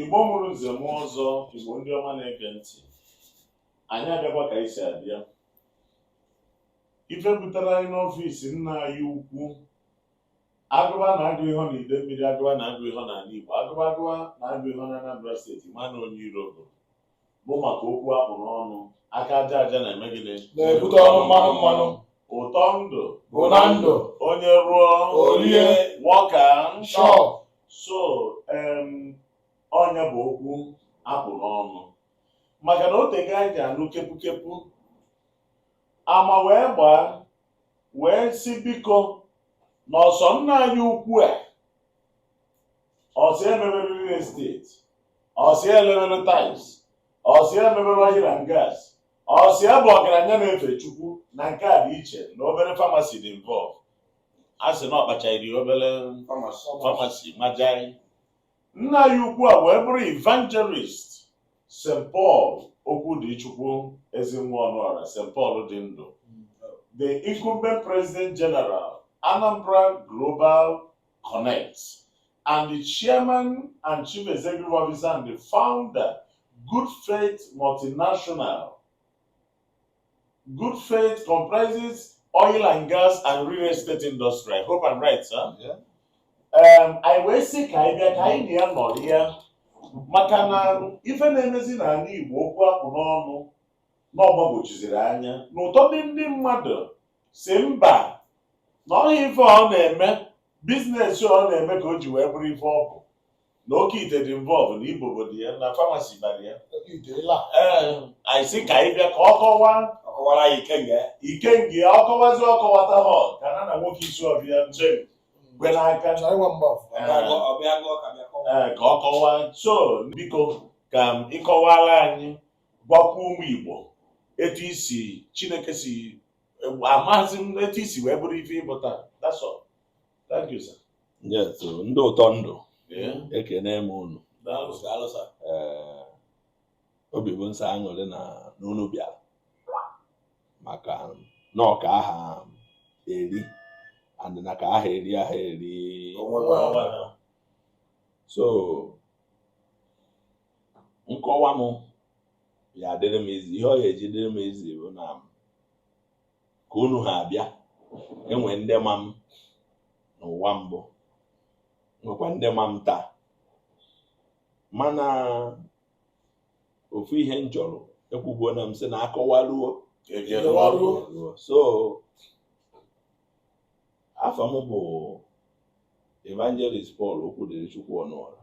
Igbo mụrụ nze mụọ ọzọ, Igbo ndị ọma na-ege ntị, anyị abịakwa ka anyị si abịa. Ife butere anyị n'ọfịs nna anyị ukwu, agụba na-agụ ihe na Idemmiri, agụba na-agụ ihe n'ala Igbo, agụba agụba na-agụ ihe na Anambra Steeti, ma na onye iro bụ maka okwu akpụ n'ọnụ, aka aja aja na-eme gịnị? Na-ebute ọnụ mmanụ mmanụ. Ụtọ ndụ bụ na ndụ. Onye rụọ orie. Nwoke shop. So ọnya bụ okwu akpụ n'ọnụ, maka na o tego anyị ji anụ kepukepu ama wee gbaa wee si biko na ọsọ nna anyị ukwu a, ọsọ emebere real estate, ọsọ elebere tiles, ọsọ emebere oil and gas, ọsọ ya bụ ọgaranya na-efe Chukwu, na nke a dị iche na obere pharmacy dị involve. A sị na ọ kpachara obere pharmacy majai. Nna anyị ukwu a wee bụrụ Evangelist St. Paul Okwudịchukwu Ezinwa Ọnụọra, St. Paul dị ndụ, the incumbent President General, Anambra Global Connect, and the Chairman and Chief Executive Officer and the founder, Good Faith Multinational. Good Faith comprises oil and gas and real estate industry. I hope I'm right, sir. Yeah. Anyị wee sị ka anyị bịa ka anyị na ya nọrọ ya, maka na ife na-emezi n'ala Igbo, okwu akpụ n'ọnụ na ọgbagwochiziri anya na ụtọdụ ndị mmadụ si mba na ọhịa ife ọ na-eme, business ọ na-eme ka o ji wee bụrụ ife ọ bụ, na oke ite dị involve, na ibobo dị ya, na pharmacy bara ya. Ee, anyị sị ka anyị bịa ka ọ kọwaa. Ọkọwara anyị ikenga ya. Ikengi ya, ọ kọwazi, ọ kọwata họ ka na na nwoke isi ọbịa kwe n'aka. Ọbịa gụọ ka bịa kọwaa. Ee, ka ọ kọwaa. So biko, ka m ịkọwara anyị, gwakwa ụmụ Igbo etu isi Chineke si amaghịzi m etu isi wee bụrụ ife ịbụ taa. That's all. Thank you, sir. Yes, ndị ụtọ ndụ, ekene m unu. Daalụ. Daalụ, sir. Ee, obi bụ nsọ aṅụrị na na unu bịara, maka na ọka aha eri and na ka aha eri aha eri. Onwe. So nkọwa m ya adịrị m izi, ihe ọ ya eji dịrị m izi bụ na ka unu ha abịa, enwe ndị ma m n'ụwa mbụ, nwekwa ndị ma m taa, mana ofu ihe m chọrọ ekwubuo na m sị na akọwaruo. Egeruo. So afọ m bụ Evangelist Paul Okwudịrịchukwu Ọnụọra,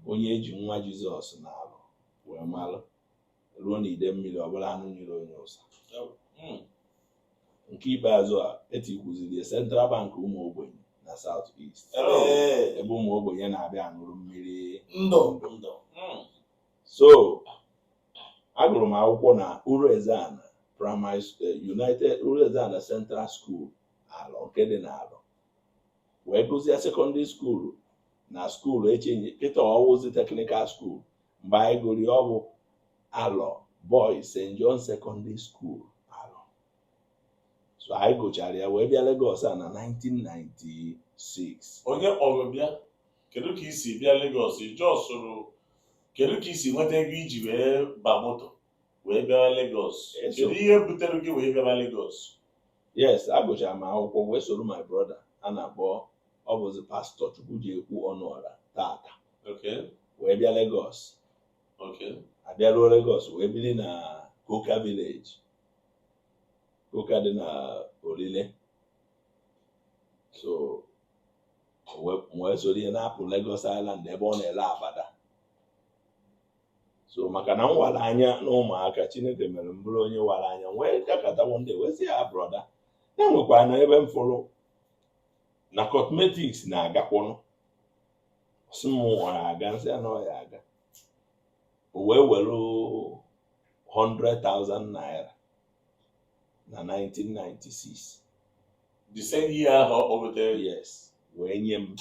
onye eji nwa Jizọs na-alụ wee malụ ruo n'ide mmiri ọbụla anụ nyere onye ụsa. Nke ikpeazụ a etikwuziri Central Bank ụmụ ogbenye na South East, ebe ụmụ ogbenye na-abịa aṅụrụ mmiri ndụ. Ndụ. So agụrụ m akwụkwọ na Uruezeana Primary, United Uruezeana Central School, Alọ, nke dị n'Alọ, wee gụzie secondary school na school echenye kịta ọwụzi technical school. Mgbe anyị gụrụ ya, ọ bụ Alọ Boys St. John Secondary School, Alọ. So anyị gụchara ya wee bịa Lagos a na 1996. Onye kpọrọ bịa? Kedu ka isi bịa Lagos? Jọsụrụ, kedu ka isi nweta ego iji wee ba moto wee bịawa Lagos? Kedu ihe butere gị wee bịawa Lagos? Yes, agụchara m akwụkwọ wee soro my brother a na-akpọ, ọ bụzi Pastor Chukwujiekwu Ọnụọra tata, wee bịa Lagos. Abịaruo Lagos wee biri na Koka Village, Koka dị na Orile. So wee soro ihe na-apụ Lagos Island ebe ọ na-ele abada. So maka na m wara anya na ụmụaka, Chineke mere m bụrụ onye wara anya, wee dakọta one day wee sị ya, "Brother," na-enwekwa na ebe m fụrụ na cosmetics na-agakwụnụ. Sị m ọ na-aga, nsị ya na ọ ya aga. O wee were 100,000 naira na 1996. The same year ahụ ọ kpọgotere? Yes, wee nye m,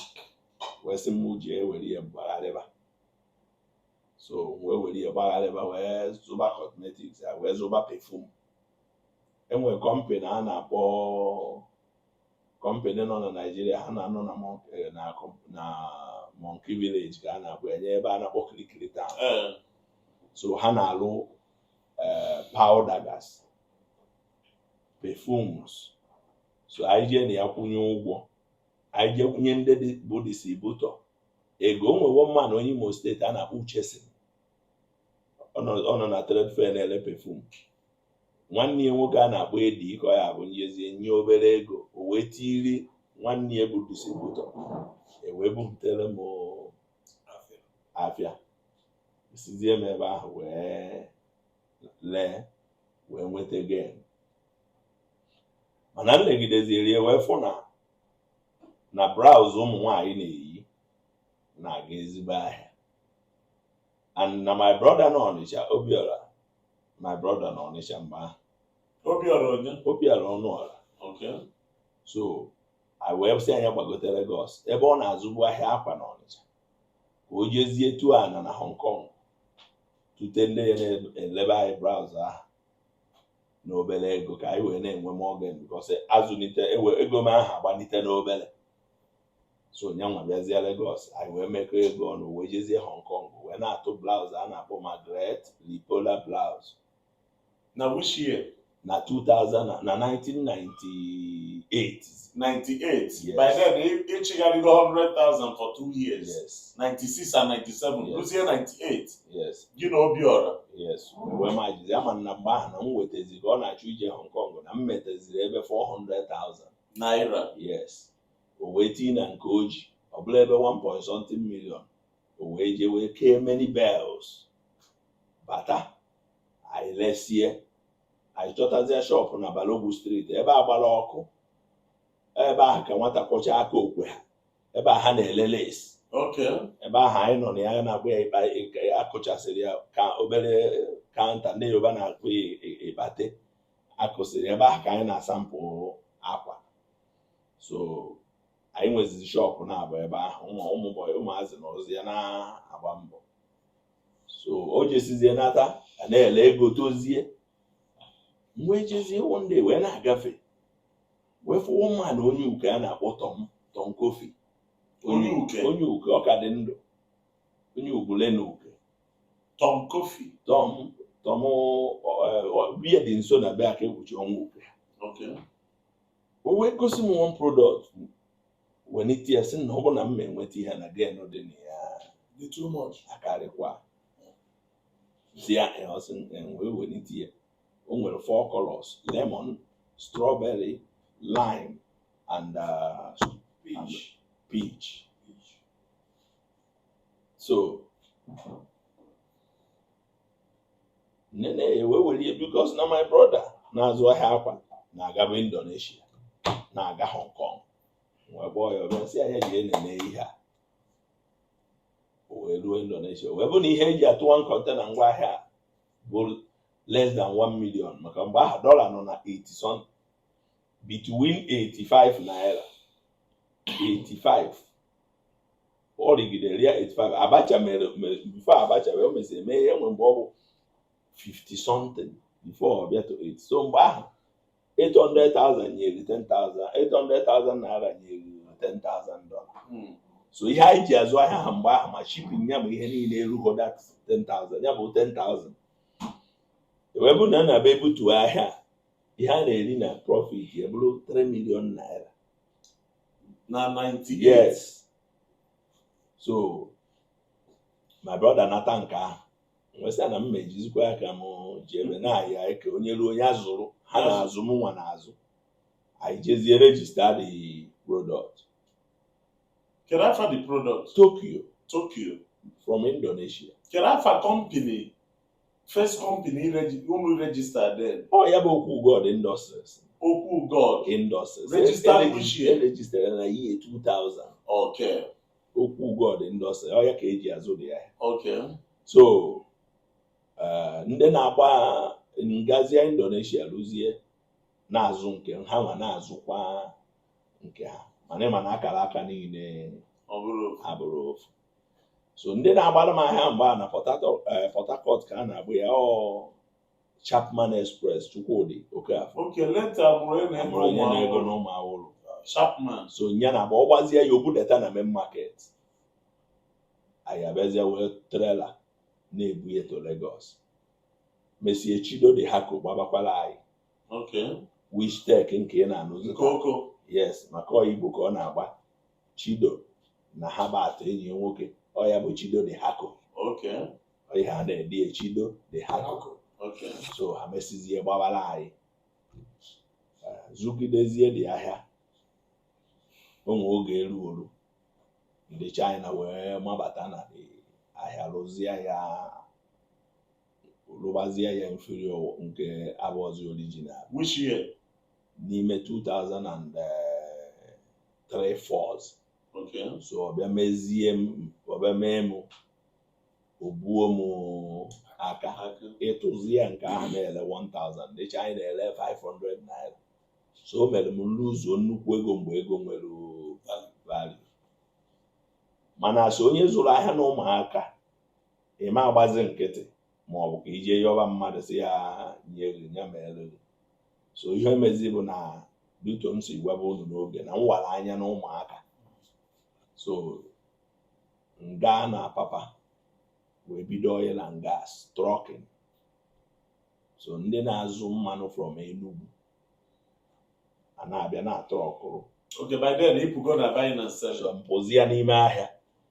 wee sị m jee were ihe gbagharịba. So wee were ihe gbagharịba, wee zụba cosmetics ya, wee zụba perfume. Enwere company a na-akpọ, company nọ na Naịjirịa, ha na-anọ na na Monkey Village ka a na-akpọ ya, nye ebe a na-akpọ Kirikiri Town. So ha na-alụ powder gas, perfumes. So anyị jee na ya kwụnye ụgwọ, anyị jee kwụnye ndị bụ distributor ego. O nwewo mma na onye Imo Steeti a na-akpọ Uchesin, ọ nọ na trade fair na-ele perfume. Nwanne ya nwoke a na-akpọ Edi ka ọ ya bụ njezie nye obere ego, o wee tiri nwanne ya bụ distributor, e wee buputere m afịa, sizie m ebe ahụ wee lee wee nweta gain. Mana m legideziri ya wee fụ na blouse ụmụ nwaanyị na-eyi na-aga ezigbo ahịa, and na my brother nọ Ọnịcha, Obiora, my brother nọ Ọnịcha mgbe ahụ. Obiora onye? Obiora Ọnụọra. So I wee sị anya gbagote Lagos ebe ọ na-azụbu ahịa akwa n'Ọnịcha, ka o jezie tuo ana na Hong Kong tute ndị ya na-elebe anyị blouse ahụ n'obere ego, ka anyị wee na-enwe more gain, because azụlite ewe ego m ahụ agbalite n'obere. So nyanwa bịazie Lagos, anyị wee mekọ ego ọnụ wee jezie Hong Kong wee na-atụ blouse a na-akpọ Margaret Lipola blouse. Na which year? Na 2000, na 1998. 98? Yes. By then ịchịgharịgo 100,000 for 2 years. Yes. 96 and 97. Yes. Ruzie 98. Yes. Gị na Obiora. Yes, wee ma jizi ama na mgbe ahụ na m wetaziri ka ọ na-achọ ije Hong Kong na m metaziri ebe 400,000 naira. Yes, o wee tinye na nke o ji ọ bụla ebe 1 point something million, o wee jee wee kee many bales bata, anyị lesie, anyị chọtazie shop na Balogun Street ebe a gbara ọkụ, ebe ahụ ka nwata kwọcha aka okwe ha, ebe a ha na-ele lace. Ebe ahụ anyị nọ na ya na-akpọ ya ịkpa akụchasịrị ya ka obere counter, ndị Yoruba na-akpọ ya ịbate akụsịrị, ebe ahụ ka anyị na-asample akwa. So anyị nwezizi shop na-abụ ebe ahụ, ụmụ ụmụ boy, ụmụazị na ọzọ ya na-agba mbọ. So o jesizie nata a na-ele ego tozie, wee jezie one day wee na-agafe wee fụ woman onye uke a na-akpọ Tom Tom Kofi. Onye Uke? Onye uke, ọ ka dị ndụ, onye ugwule na uke. Tom Kofi. Tom Tom biya dị nso na be aka ekpuchi ọnwa uke. O wee gosi m one product, welite ya, sị na ọ bụ na m ma enweta ihe na gain dị na ya Dị too much. Akarịkwa si ya ọ sị wee welite ya, o nwere four colors: lemon, strawberry, lime and Peach. Peach. So nene wee were ya, because na my brother na-azụ ahịa akwa na-agaba Indonesia, na-aga Hong Kong, wee kpọọ ya, ọbịa, sị ya ya jee nene ihe a. O wee ruo Indonesia, wee bụ na ihe eji atụ one container ngwaahịa a bụ less than 1 million, maka mgbe ahụ dọla nọ na 80 some, between 85 naira, 85, ọ rigidere ya 85. Abacha mere before Abacha wee o mesịrị mee ihe nwe mgbe ọ bụ 50 something before ọ bịa to 8. So mgbe ahụ 800,000 nyere 10,000, 800,000 naira nyere $10,000. So ihe anyị ji azụ ahịa ha mgbe ahụ, ma shipping ya ma ihe niile, erugo that 10,000, ya bụ 10,000. Wee bụ na a na-abịa ebutuo ahịa, ihe a na-eri na profit ya bụrụ 3 million naira. Na 98? Yes. So my brother nata nke ahụ, nwesị na m ejizikwa ya ka m ji ebe na-aya eke onye ruo onye azụrụ ha na-azụ m nwa na-azụ, anyị jezie register the product. Kedu afa the product? Tokyo. Tokyo. From Indonesia. Kedu afa company, first company unu register then? Ọ ya bụ Okwu God Industries. Okwu God Industries. Registered which year? Eregistered na year 2000. Okwu God Industries, ọ ya ka eji azụ dị ya. So ndị na-agba ngazi Indonesia rụzie na-azụ nke ha nwa, na-azụkwa nke ha, mana ịma na akara aka niile Ọ bụrụ ofu. Abụrụ ofu. So ndị na-agbara m ahịa mgbe a na Port Harcourt ka a na-agbụ ya, ọ Chapman Express, Chukwudi Okafor. Okay, later mụrụ onye na-ego. Amụrụ onye na-ego ụmụ na ụmụ awụrụ. Chapman. So nya na-agba, ọ gbazie ya, o budata na main market. Anyị abịazie wee trailer na-ebu ya to Lagos. Mesie Chido de Hako gbabakwala anyị. Wistek nke ị na-anụzi. Nke oko. Yes, maka ọ Igbo ka ọ na-agba. Chido na Habat enyi ya nwoke, ọ ya bụ Chido de Hako. Ọ ihe a na-ede ya, Chido de Hako. So ha mesizie gbabara anyị. Zụgidezie dị ahịa onwe oge eru oru ndị China wee mabata na the ahịa, rụzie ya, rụbazie ya inferior nke abụọzi original. Which year? N'ime 2003 4. So ọ bịa mezie m, ọ bịa mee m, o buo m aka. Aka. Ịtụzi ya nke ahụ na-ele 1000, ndị China ele 500 naira. So o mere m luzuo nnukwu ego mgbe ego nwere value. Mana asị onye zụrụ ahịa na ụmụaka ịma agbazi nkịtị, ma ọ bụ ka ije yọba mmadụ si ya nye gị ya mere gị. So ihe mezi bụ na duto m si gwaba unu n'oge na m wara anya na ụmụaka, so m gaa na Papa wee bido oil and gas trucking. So ndị na-azụ mmanụ from Enugu a na-abịa na-atruckụrụ. Okay, by then ịpụgo na buying and selling. So mpụzi ya n'ime ahịa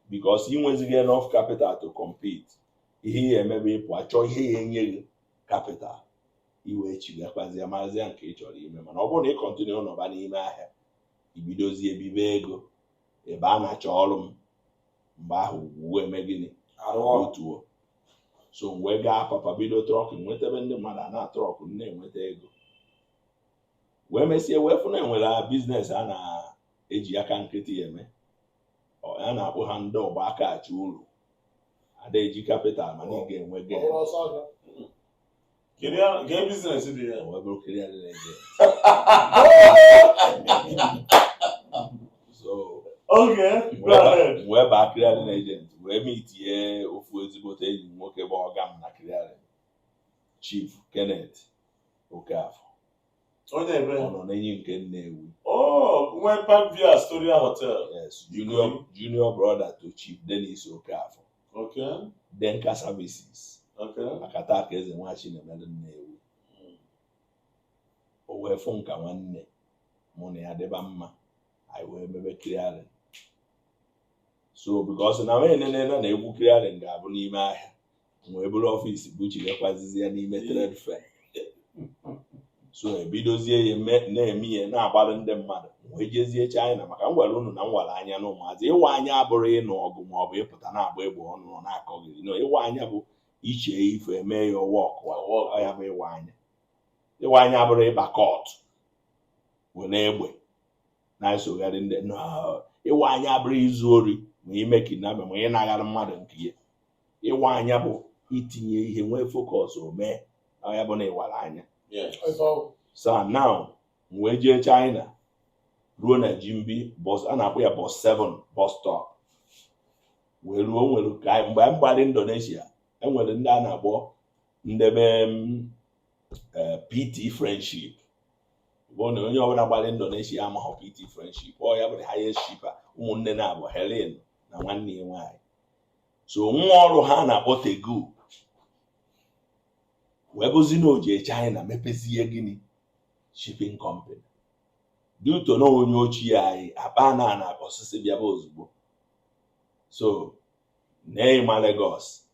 because ị nwezighị enough capital to compete. Ihe ya emebe ịpụ achọ ihe ya enye gị capital iwee chigakwazie marazịa nke ị chọrọ ime. Mana ọ bụrụ na ị continue nọba n'ime ahịa, ibidozie ebibe ego ebe a na-achọ ọrụ m mgbe ahụ ugwu eme gịnị? Arụ ọrụ. Otuo. So m wee gaa Papa bido trucking, nwetebe ndị mmadụ a na-atruck, na-enweta ego, wee mesie wee fụ na enwere business a na-eji aka nkịtị eme. A na-akpọ ha ndị ọgba aka achụ uru, ada eji capital, mana ị ga-enwe Ọ gain. bụrụ ọsọ ahịa. Kedu ya nke business dị ya? O wee bụrụ clearing agent. So Okay, go ahead. wee baa clearing agent, wee meetie ofu ezigbote enyi m nwoke bụ ọga m na clearing, Chief Kenneth Okafor. Onye ebe? Ọ nọ n'enyi nke Nnewi. Oh, nwe Parkview Astoria Hotel. Yes, junior brother to Chief Dennis Okafor. Denka Services. Akata aka eze nwachi na-emelụ Nnewi. O wee fụ nka nwanne mụ na ya dịba mma, anyị wee mebe clearing. So because na nwunye nene na egwu clearing ga-abụ n'ime ahịa, m wee bụrụ office buchigakwazizi ya n'ime trade fair. So ebidozie ya na-eme ihe na-agbalụ ndị mmadụ. M wee jezie China maka m gwara unu na m wara anya na ụmụazị. Ịwa anya abụrụ ịnụ ọgụ ma ọ bụ ịpụta na-agba egbe ọnụ na-akọghịrị no. Ịwa anya bụ iche ife eme ya ọwa ọkụ. Ọ ya bụ ịwa anya. Ịwa anya abụrụ ịba court were egbe na-esogharị ndị no. Ịwa anya abụrụ izu ori ma ime kidnapping ma ịnaghara mmadụ nke ya. Ịwa anya bụ itinye ihe, nwee focus, o mee. Ọ ya bụ na ịwara anya. So now m wee jee China ruo na Jimbi bus, a na-akpọ ya bus 7 bus stop, wee ruo. Nwere ka mgbe m gbara Indonesia, enwere ndị a na-akpọ ndebe m, PT Friendship. Bụ na onye ọbụla gbara Indonesia amaghọ PT Friendship, ọ ya bụ the highest shipper, ụmụnne na-abụ Helen na nwanne ya nwaanyị. So nwa ọrụ ha na-akpọ Tegu wee bụzi na o jee China mepezie gịnị, shipping company. Due to na onye ochie anyị akpa na osisi bịaba ozugbo. So na-ịma Lagos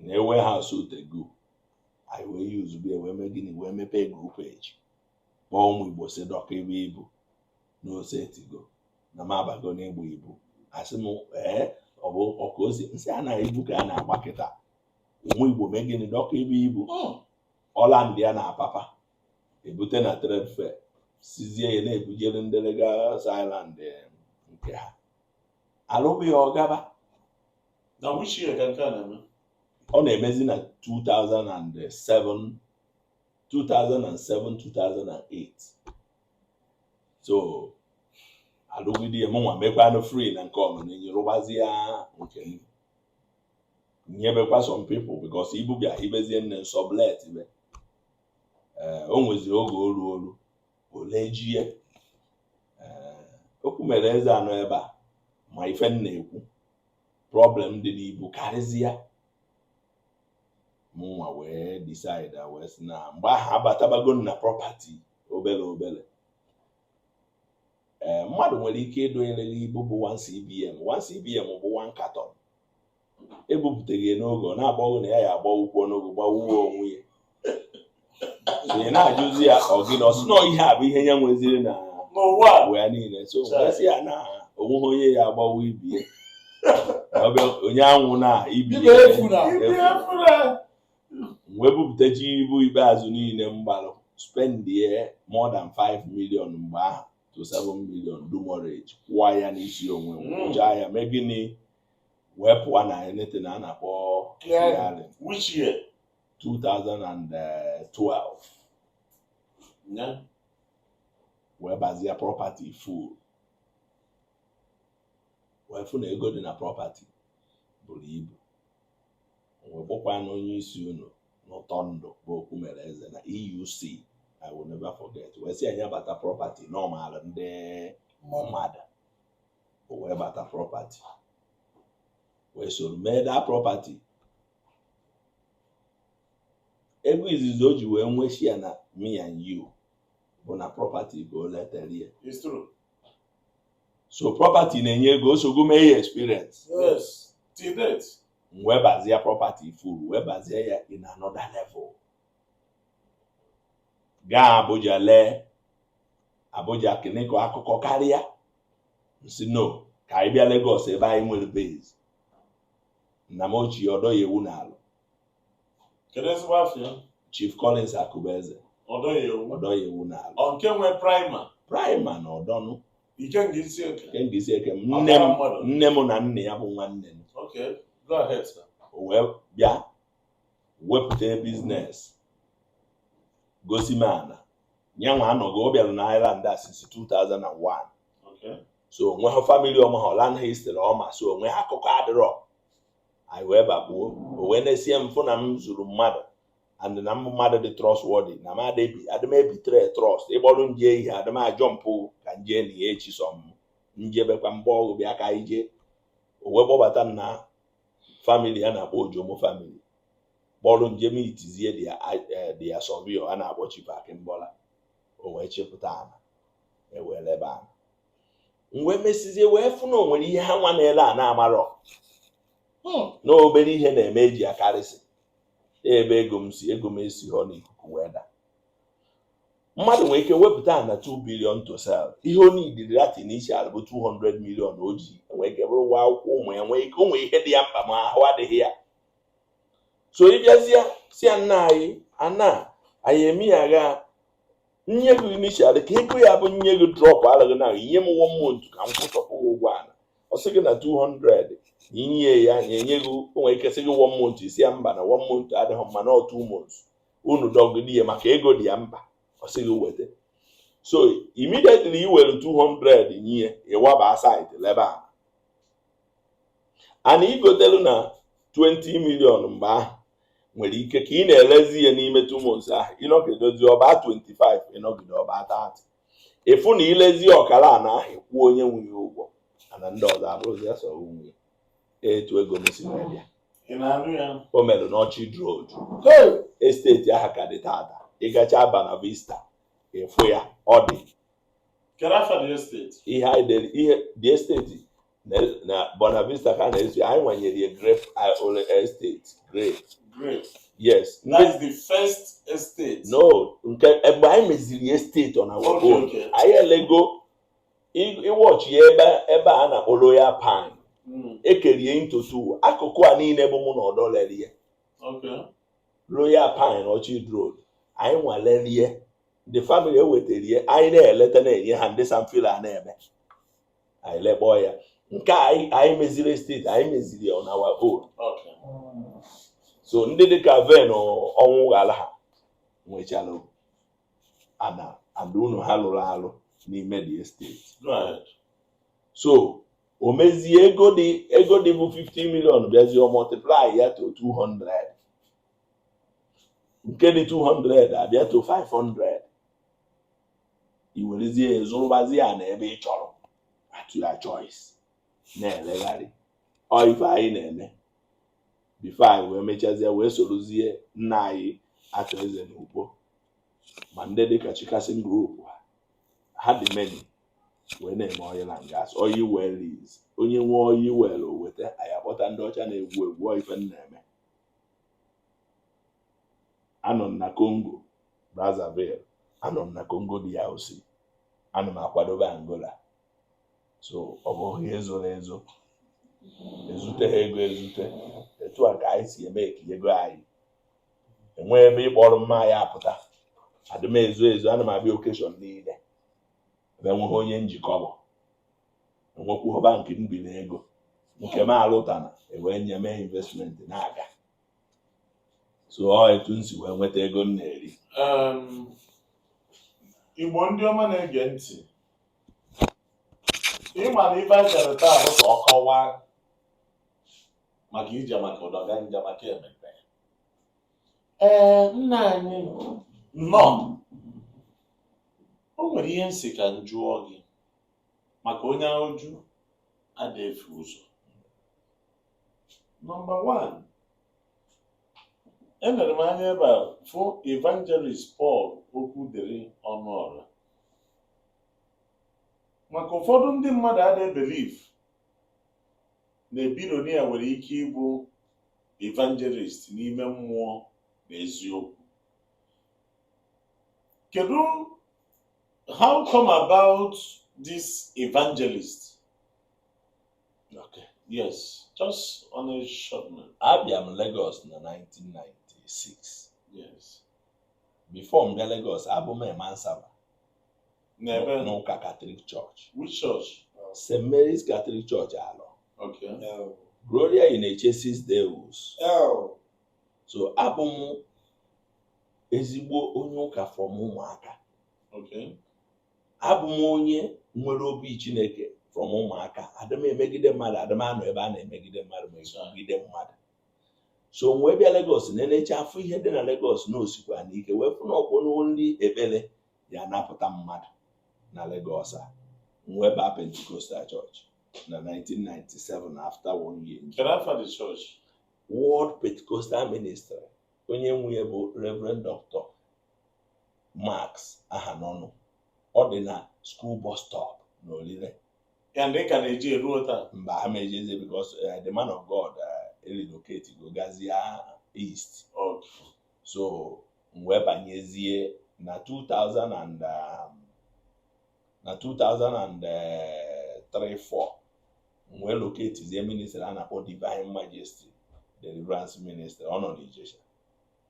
na warehouse Tegu, anyị wee use ya wee mee gịnị, wee mepee groupage, kpọọ ụmụ Igbo si dọka ebe ibu na ose etigo na m abago n'ịgba ibu. Asị m ee, ọ bụ ọka ozi nsị a na ibu ka a na-agba kịta. Ụmụ Igbo mee gịnị, dọka ebe ibu ọla ndị a na Apapa ebute na trade fair, sizie ya na-ebujere ndị Lagos Island nke ha alụbụ ya ọgaba. Na which year ka nke a na-eme? Ọ na-emezi na 2007, 2007, 2008. So alụgide ya, mụnwa mekwanụ free na nke ọmụnenyi, rụgbazie nke m, nyebekwa some people because ibu bịa ibezie nne sublet be. Ee, o nweziri oge oru oru ole jie. Ee, okwu mere eze anọ ebe a ma ife m na-ekwu. Problem dị n'ibu karịzịa. Mụnwa wee decide, wee sị na mgbe ahụ abatabago m na property obere obere. Ee, mmadụ nwere ike ịdụnyere gị ibu bụ 1 CBM. 1 CBM bụ 1 carton. Ebupụtaghị ya n'oge, ọ na-agbaghụ na ya ya agbawukwo n'oge, gbawuo onwe ya. So ị na-ajụzi ya, ọ gị na ọ sị na ihe a bụ ihe ya nweziri na n'ụwa a. ụwa ya niile. So wee sị ya na onweghị onye ya agbawu ibie. Ọ bịa onye anwụ na ibi. Ibe efu na. Ibi efura. Wee bupụtachi ibu ikpeazụ niile m gbalụ, spendie more than 5 million mgbe ahụ to 7 million demurrage, kwụọ ya n'isi onwe m, kwụchaa ya, mee gịnị, wee pụọ na anything a na-akpọ Clearing. clearing. Which year? 2012. Yeah. Wee bazie property full, wee fụ na ego dị na property buru ibu. Wee kpọkwa na onye isi unu n'ụtọ ndụ bụ okwu mere eze na EUC, I will never forget, wee sị anyị abata property na ọ maara ndị mmadụ. O wee bata property, wee soro mee that property. Ego izizi o ji wee nwee share na me and you bụ na property ka o letere ya. It's true. So property na-enye ego, osogo mee ya experience. Yes. Till date. Wee bazie property full, wee bazie ya in another level, gaa Abuja, lee Abuja kiniko akụkọ karịa nsi no ka anyị bịa Lagos ebe anyị nwere base. Nna m ochie ọdọ ya ewu n'alụ. Kedu ezigbo afọ ya? Chief Collins Akụbeze. Ọdọ ya ewu. Ọdọ ya ewu n'alụ. Ọ nke nwe Prima. Prima na ọdọnụ. Ikenga isi eke. Nke isi eke nne m. Ọkara mmadụ. Nne m na nna ya bụ nwanne m. Okay. Go ahead, sir. O wee bịa wepụta business, gosi m ana nyanwa anọgo. Ọ bịara na Island a since 2001. So onwe ha family ọma ha land history ọma, so onwe ha akụkọ adịrọ. Anyị wee bakpuo, o wee na-esie m fụ na m zuru mmadụ and na m mmadụ dị trustworthy, na m adịbi adịm ebitre trust. Ịgbọrụ nje ihe adịm ajọ mpụ ka nje na ya echi sọ m njebekwa mgbe ọgụ bịa ka anyị jee. O wee kpọbata m na family a na-akpọ Ojomo family, kpọrọ njem itizie dị ya surveyor a na-akpọ Chief Akimbola. O wee chịpụta ana ewee lebe ana. M wee mesizie wee fụ na o nwere ihe ha nwa na-ele a na-amarọ, na obere ihe na-eme eji akarịsị ebe ego m si, ego m esi họ n'ikuku wee daa. Mmadụ nwere ike wepụta na 2 billion to sell. Ihe o nidiri that initial bụ 200 million. O ji nwee ike bụrụ ụgwọ akwụkwọ ụmụ ya, nwee ike ụmụ ihe dị ya mkpa ma ahụ adịghị ya. So ịbịazie si ya, nna anyị ana anyị eme ya gha nye gị initial ka ego ya bụ nye gị drop alụghị na nye m one month ka m kwụsọpụ gị ụgwọ ala. Ọ sị gị na 200 na inye ya na enye gị, o nwere ike sị gị one month, isi ya mba, na one month adịghị mma, na 2 months. Unu dọgide ya maka ego dị ya mkpa, ọ sị gị weta. So immediately i were 200 nye, ịwaba site lebe a ana igotelu na 20 million mgbe ahụ, nwere ike ka ị na-elezi ya n'ime 2 months ahụ, ịnọgidozi ọba 25, ịnọgide ọba 30. Ịfụ na ilezi ọkara ana ahụ, kwuo onye nwe ya ụgwọ ana, ndị ọzọ abụrụzi ya sọ nwunye. Etu ego m si wee bịa. Ị na-anụ ya? O mere n'Orchid Road. Hey! Estate ahụ ka dị tata. Ịgacha Bana Vista, ịfụ ya, ọ dị. Kedu afa the estate? Ihe anyị dere, ihe the estate na Bonavista ka a na-ezu. Anyị nwanyere ya Grape Estate, Grape. Great. Yes. That is the first estate. No, nke mgbe anyị meziri estate on our own. Anyị elego ịwọchi ya ebe a na-akpọ Royal Pine. Ekerie into two. Akụkụ a niile bụ mụ na ọdọ lerie. Royal Pine, Orchid Road, anyị nwalerie. The family ewetarie, anyị na-eleta, na-enye ha ndị samfila na-eme. Anyị lekpọọ ya nke a, anyị meziri estate, anyị meziri on our own. So ndị dịka ven ọnwụ ghara ha nwechara ana and unu ha lụrụ alụ n'ime the estate. Go ahead. So o mezie ego dị bụ 50 million, bịazie ọ multiply ya to 200, nke dị 200 abịa to 500. I werezie ya zụrụbazie ya na ebe ị chọrọ at your choice, na-elegharị. Ọ ife anyị na-eme before anyị wee mechazie wee sorozie nna anyị atọ eze na ugbo ma ndị dịka Chikason Group, ha dị many, wee na-eme oil and gas, oil well lease. Onye nwe oil well, o weta, anyị akpọta ndị ọcha na-egwu egwu. Ọ ife m na-eme. Anọ m na Congo Brazzaville, anọ m na Congo DRC, ana m akwadobe Angola. So ọ bụghị ihe zoro ezo, ezute ha ego ezute. Etu a ka anyị si eme ka ego anyị enwee ebe ịkpọrọ mma ya apụta. Adị m ezo ezo, ana m abịa occasion niile ebe enweghị onye njikọ bụ enwekwuo bank m biri ego nke m alụtana ewee nye mee investment na-aga. So ọ etu m si wee nweta ego m na-eri. Igbo ndị ọma na-ege ntị, ịma na ife anyị chere taa bụ ka ọ kọwaa maka ije maka ụdọganja maka emepe. Ee, nna anyị, nnọọ. O nwere ihe nsị ka m jụọ gị maka onye oju ada efu ụzọ. Number 1, enere m anya ebe a fụ Evangelist Paul Okwudịrị Ọnụọra. Maka ụfọdụ ndị mmadụ adịghị believe na billionaire nwere ike ịbụ evangelist n'ime mmụọ na eziokwu. Kedu how come about this evangelist? Okay. Yes, just on a short note. Abịa m Lagos na 1996. Before m bịa Lagos, abụ m emansaba N'ebe? N'ụka Catholic Church. Which church? St. Mary's Catholic Church, Alọ. Okay. Gloria in Excelsis Deus. L. So abụ m ezigbo onye ụka from ụmụaka. Abụ m onye nwere obi Chineke from ụmụaka. Adị m emegide mmadụ, adị m anọ ebe a na-emegide mmadụ ma egide mmadụ. So m wee bịa Lagos na-enecha afọ ihe dị na Lagos na osikwa n'ike wee fụ na ọkwụ ndị ekpere ya anapụta mmadụ na Lagos a. M wee baa Pentecostal Church na 1997 after one year. Kedu afa the church? World Pentecostal Ministry. Onye nwe bụ Reverend Dr. Max Ahanọnụ. Ọ dị na school bus stop na Olile. Ya ndị ka na-eji eruo taa? Mba, ha ma ejeze because the man of God relocate go gazie east. So m wee banyezie na 2000 and na 2003 4, m wee locate ministry a na-akpọ Divine Majesty Deliverance Ministry. Ọ nọ n'Ijesha.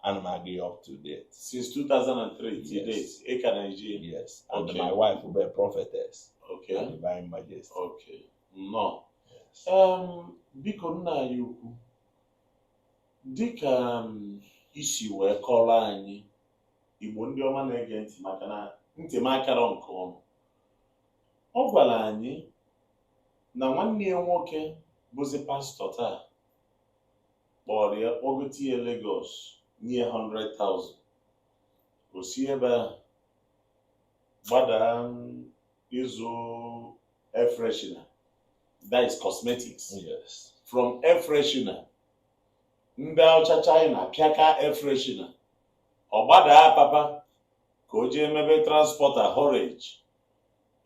Ana m aga ya up to date. Since 2003 till Yes. date, ị ka na-eji? Yes, and Okay. my wife bụ a prophetess na Divine Majesty. Okay, nnọọ. Yes. Biko nna anyị ukwu, dịka isi wee kọrọ anyị, Igbo ndị ọma na-ege ntị, maka na ntị m akara nke ọnụ, ọ gwara anyị na nwanne ya nwoke bụzi pastọ taa kpọrọ ya, kpọgote ya Lagos, nye 100,000, o si ebe ahụ gbadaa ịzụ air freshener, that is cosmetics. From air freshener, ndị ọcha China pịaka air freshener, ọ gbadaa Papa ka o jee mebe transporter, haulage,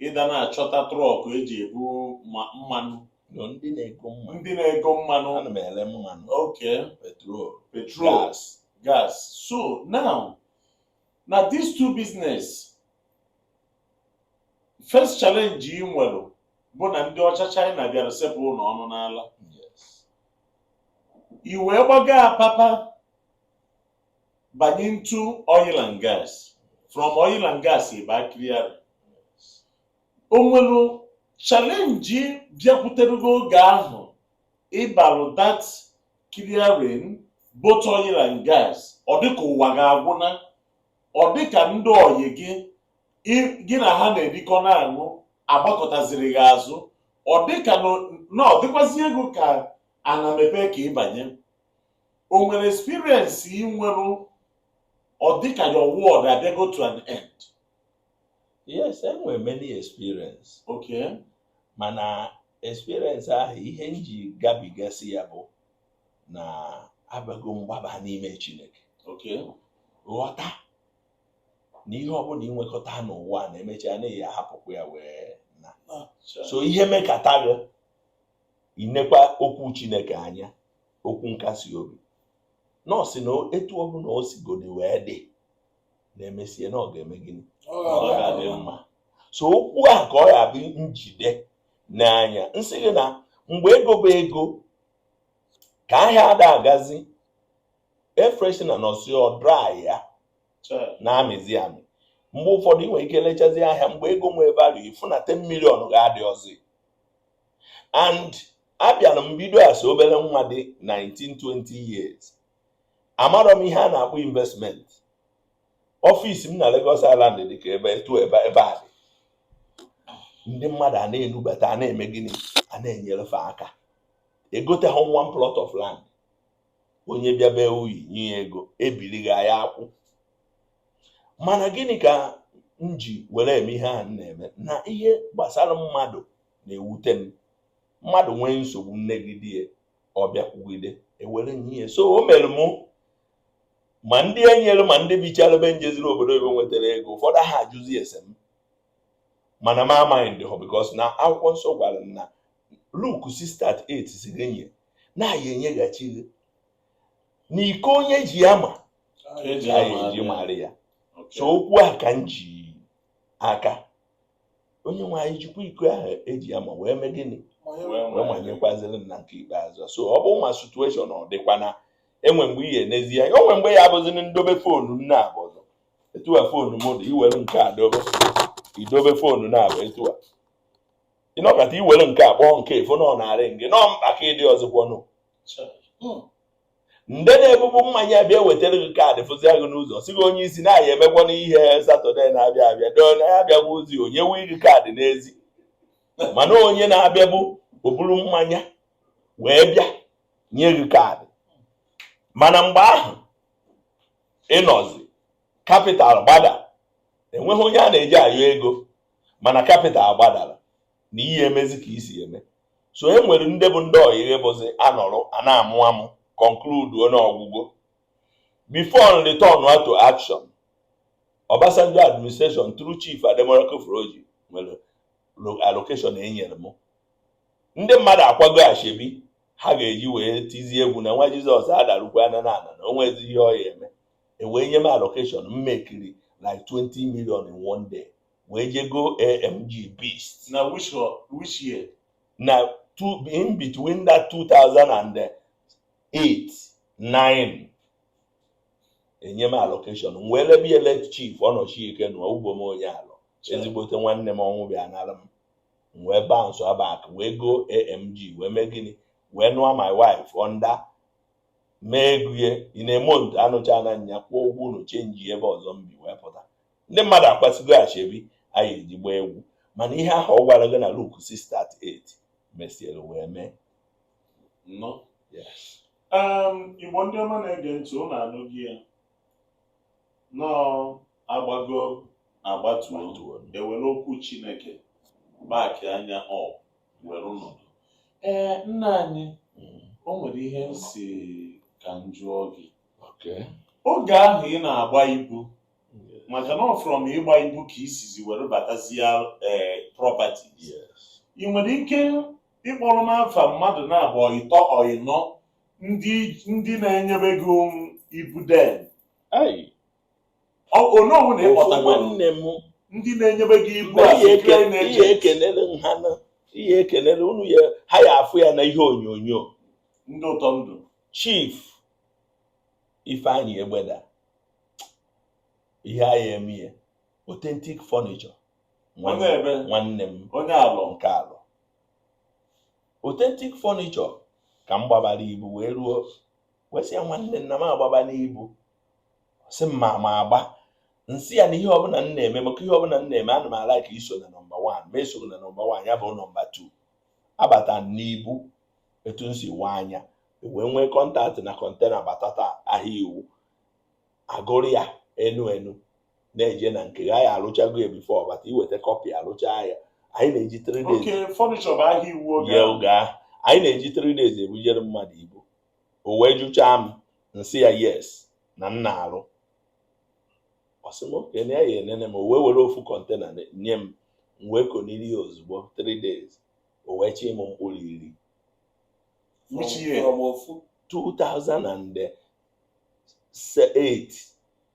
ịda na-achọta truck eji ebu mmanụ. No, ndị na-ego mmanụ. Ndị na-ego mmanụ. Ana m ele mmanụ, petrol, petrol, gas. Gas. So now na these two business, first challenge ị nwere bụ na ndị ọcha China bịara sepụ ụlọ ọnụ n'ala. Yes. I wee gbaga Apapa, banye into oil and gas. From oil and gas, ịba clear. O nwere challenge bịakwutere gị oge ahụ ịbalụ that clearing, both oil and gas? Ọ dịka ụwa ga-agwụna, ọ dịka ndị oyi gị gị na ha na-erikọ na-aṅụ agbakọtaziri gị azụ, ọ dịka na ọ dịkwazi ego ka ana mepe ka ịbanye. O nwere experience ị nwere ọ dịka your world abịago to an end? Yes, enwere many experience. Mana Experience ahụ, ihe m ji gabigasị ya bụ na abago mgbaba n'ime Chineke, ghọta na ihe ọbụla ịnwekọta n'ụwa na-emecha na ya ahapụkwa ya wee na. So ihe mekata gị, inekwa okwu Chineke anya, okwu nkasi obi nọọsụ na etu ọbụla o sigodi wee dị na-emesie na ọ ga-eme gịnị? Ọ ga-adị mma. So okwu a ka ọ ya bụ njide n'anya nsị gị na mgbe ego bụ ego ka ahịa ada agazi, air freshener nọsi ọ dry ya na-amịzi amị. Mgbe ụfọdụ ị nwere ike lechazi ahịa mgbe ego nwee value, ịfụ na 10 million ga-adị ọzọ. And abịara m bido as obere nwa dị 19 20 years, amarọ m ihe a na-akpọ investment. Office m na Lagos Island dị ka ebe etu ebe ebe a dị, ndị mmadụ a na-enubata, a na-eme gịnị, a na-enyerefe aka egote ha one plot of land. Onye bịa bee uyi nye ya ego ebilighị ya akwụ. Mana gịnị ka m ji were eme ihe ahụ m na-eme? Na ihe gbasara mmadụ na-ewute m. Mmadụ nwee nsogbu, nnegide ya, ọ bịakwugide ewere nye ya. So o mere mụ ma ndị enyere ma ndị bichara ebe njeziri obodo oyibo nwetara ego, ụfọdụ aha ajụzi ese m, mana m amaghị ndị họ, because na akwụkwọ nsọ gwara m na Luke 6:38 si gị nye na ya enyeghachi gị na iko onye ji ama eji ya ama eji abịa. mara ya. So okwu a ka m ji aka onye nwe anyị jikwa iko ahụ eji ama wee mee gịnị? Wee manyekwaziri m na nke ikpeazụ. So ọ bụ ma situation ọ dịkwa na enwe mgbe ihe n'ezi anya, o nwe mgbe ya abụzini ndobe phone m na-abụ ọzọ etu a. Phone m dị, iwere nke a dobe, idobe phone na-abụ etu a, ịnọkọta iwere nke a kpọọ nke efo na ọ na-arị gị nọ mkpa ka ịdị ọzọkwanụ. Nde na-ebubu mmanya bịa wetara gị kaadị, fụzia gị n'ụzọ, si gị onye isi na-aya emekwa n'ihe Saturday na-abịa abịa doo na ya abịagwa ozi onye wee gị kaadị n'ezi. Mana onye na-abịabu o buru mmanya wee bịa nye gị kaadị. Mana mgbe ahụ ịnọzi capital gbada, enweghị onye a na-eji ayọ ego, mana capital gbadara na ihe emezi ka isi eme. So e nwere ndị bụ ndị ọyịghe bụzi anọrọ a na-amụ amụ conclude onye ọgwụgwọ before return to action. Obasanjo administration through Chief Ademola Koforoji nwere allocation enyere m. Ndị mmadụ akwago ashebi ha ga-eji wee tizie egwu na nwa Jizọs adarukwa na na ana na o nwezi ihe ọ ya eme. E wee nye m allocation, m mekiri like 20 million in one day, wee je go AMG Beast. Na which year? Na two, in between that 2008 9, enye m allocation, m wee lebe ele Chief ọnọchi ike na ugbo m onye alọ ezigbote nwanne m ọnwụ bịa nara m. M wee bounce back, wee go AMG, wee mee gịnị, wee nụọ my wife under mee ego ya in a month, anụcha na nya kwụọ ụgwọ ụlọ, change ebe ọzọ m bi wee pụta. Ndị mmadụ akwasịgo ashebi anyị eji gbaa egwu, mana ihe ahụ ọ gwara gị na Luke 6:38 mesiere wee mee. Nnọọ. Yes. Igbo ndị ọma na-ege ntị, ụnụ anụghị ya nọọ, agbago agbatuo, Gbatuo. Ewere okwu Chineke back anya ọ were nọdụ. Ee, nna anyị, o nwere ihe m si ka m jụọ gị. Oge ahụ ị na-agba ibu, maka na ọ from ịgba ibu ka isizi were batazie ee properties, ị nwere ike ịkpọrọ m afa mmadụ na-abụ ịtọ ọịnọ ndị na-enyebe gị ibu den? Ai, Onowu na ofu ịkpọtagoro nwanne m ndị na-enyebe gị ibu mgbe as ihe a crane ihe agent. Ekenere m ha na ihe ekenere unu ya, ha ya afụ ya na ihe onyonyo. Ndị ụtọ ndụ. Chief Ifeanyi Egbeda, ihe agha eme ya, Authentic Furniture. Onye ebe? Nwanne m. Onye alọ? Nke alọ, Authentic Furniture, ka m gbabara ibu wee ruo wee sị ya, nwanne nna m agbaba n'ibu, sị m ma agba nsị ya na ihe ọbụla m na-eme, maka ihe ọbụla m na-eme ana m ala ka iso na number 1, ma esoro na number 1, ya bụ number 2 abata m n'ibu. Etu m si waa anya wee nwee contact na container batata ahịa iwu agụrụ ya enu enu na-eje na nke ya, ya arụchago ya before bata iweta copy arụcha ya. Anyị na-eji 3 days. Okay, furniture bụ ahịa iwu oge ye ahụ. Oge ahụ anyị na-eji 3 days ebujere mmadụ ibu. O wee jụchaa m, nsị ya yes, na m na-arụ. Ọ sị m okay, na ya ya enene m. O wee were ofu container nye m, m wee koniri ya ozugbo 3 days. O wee chi m mkpụrụ 10. Which year? From ofu. 2008,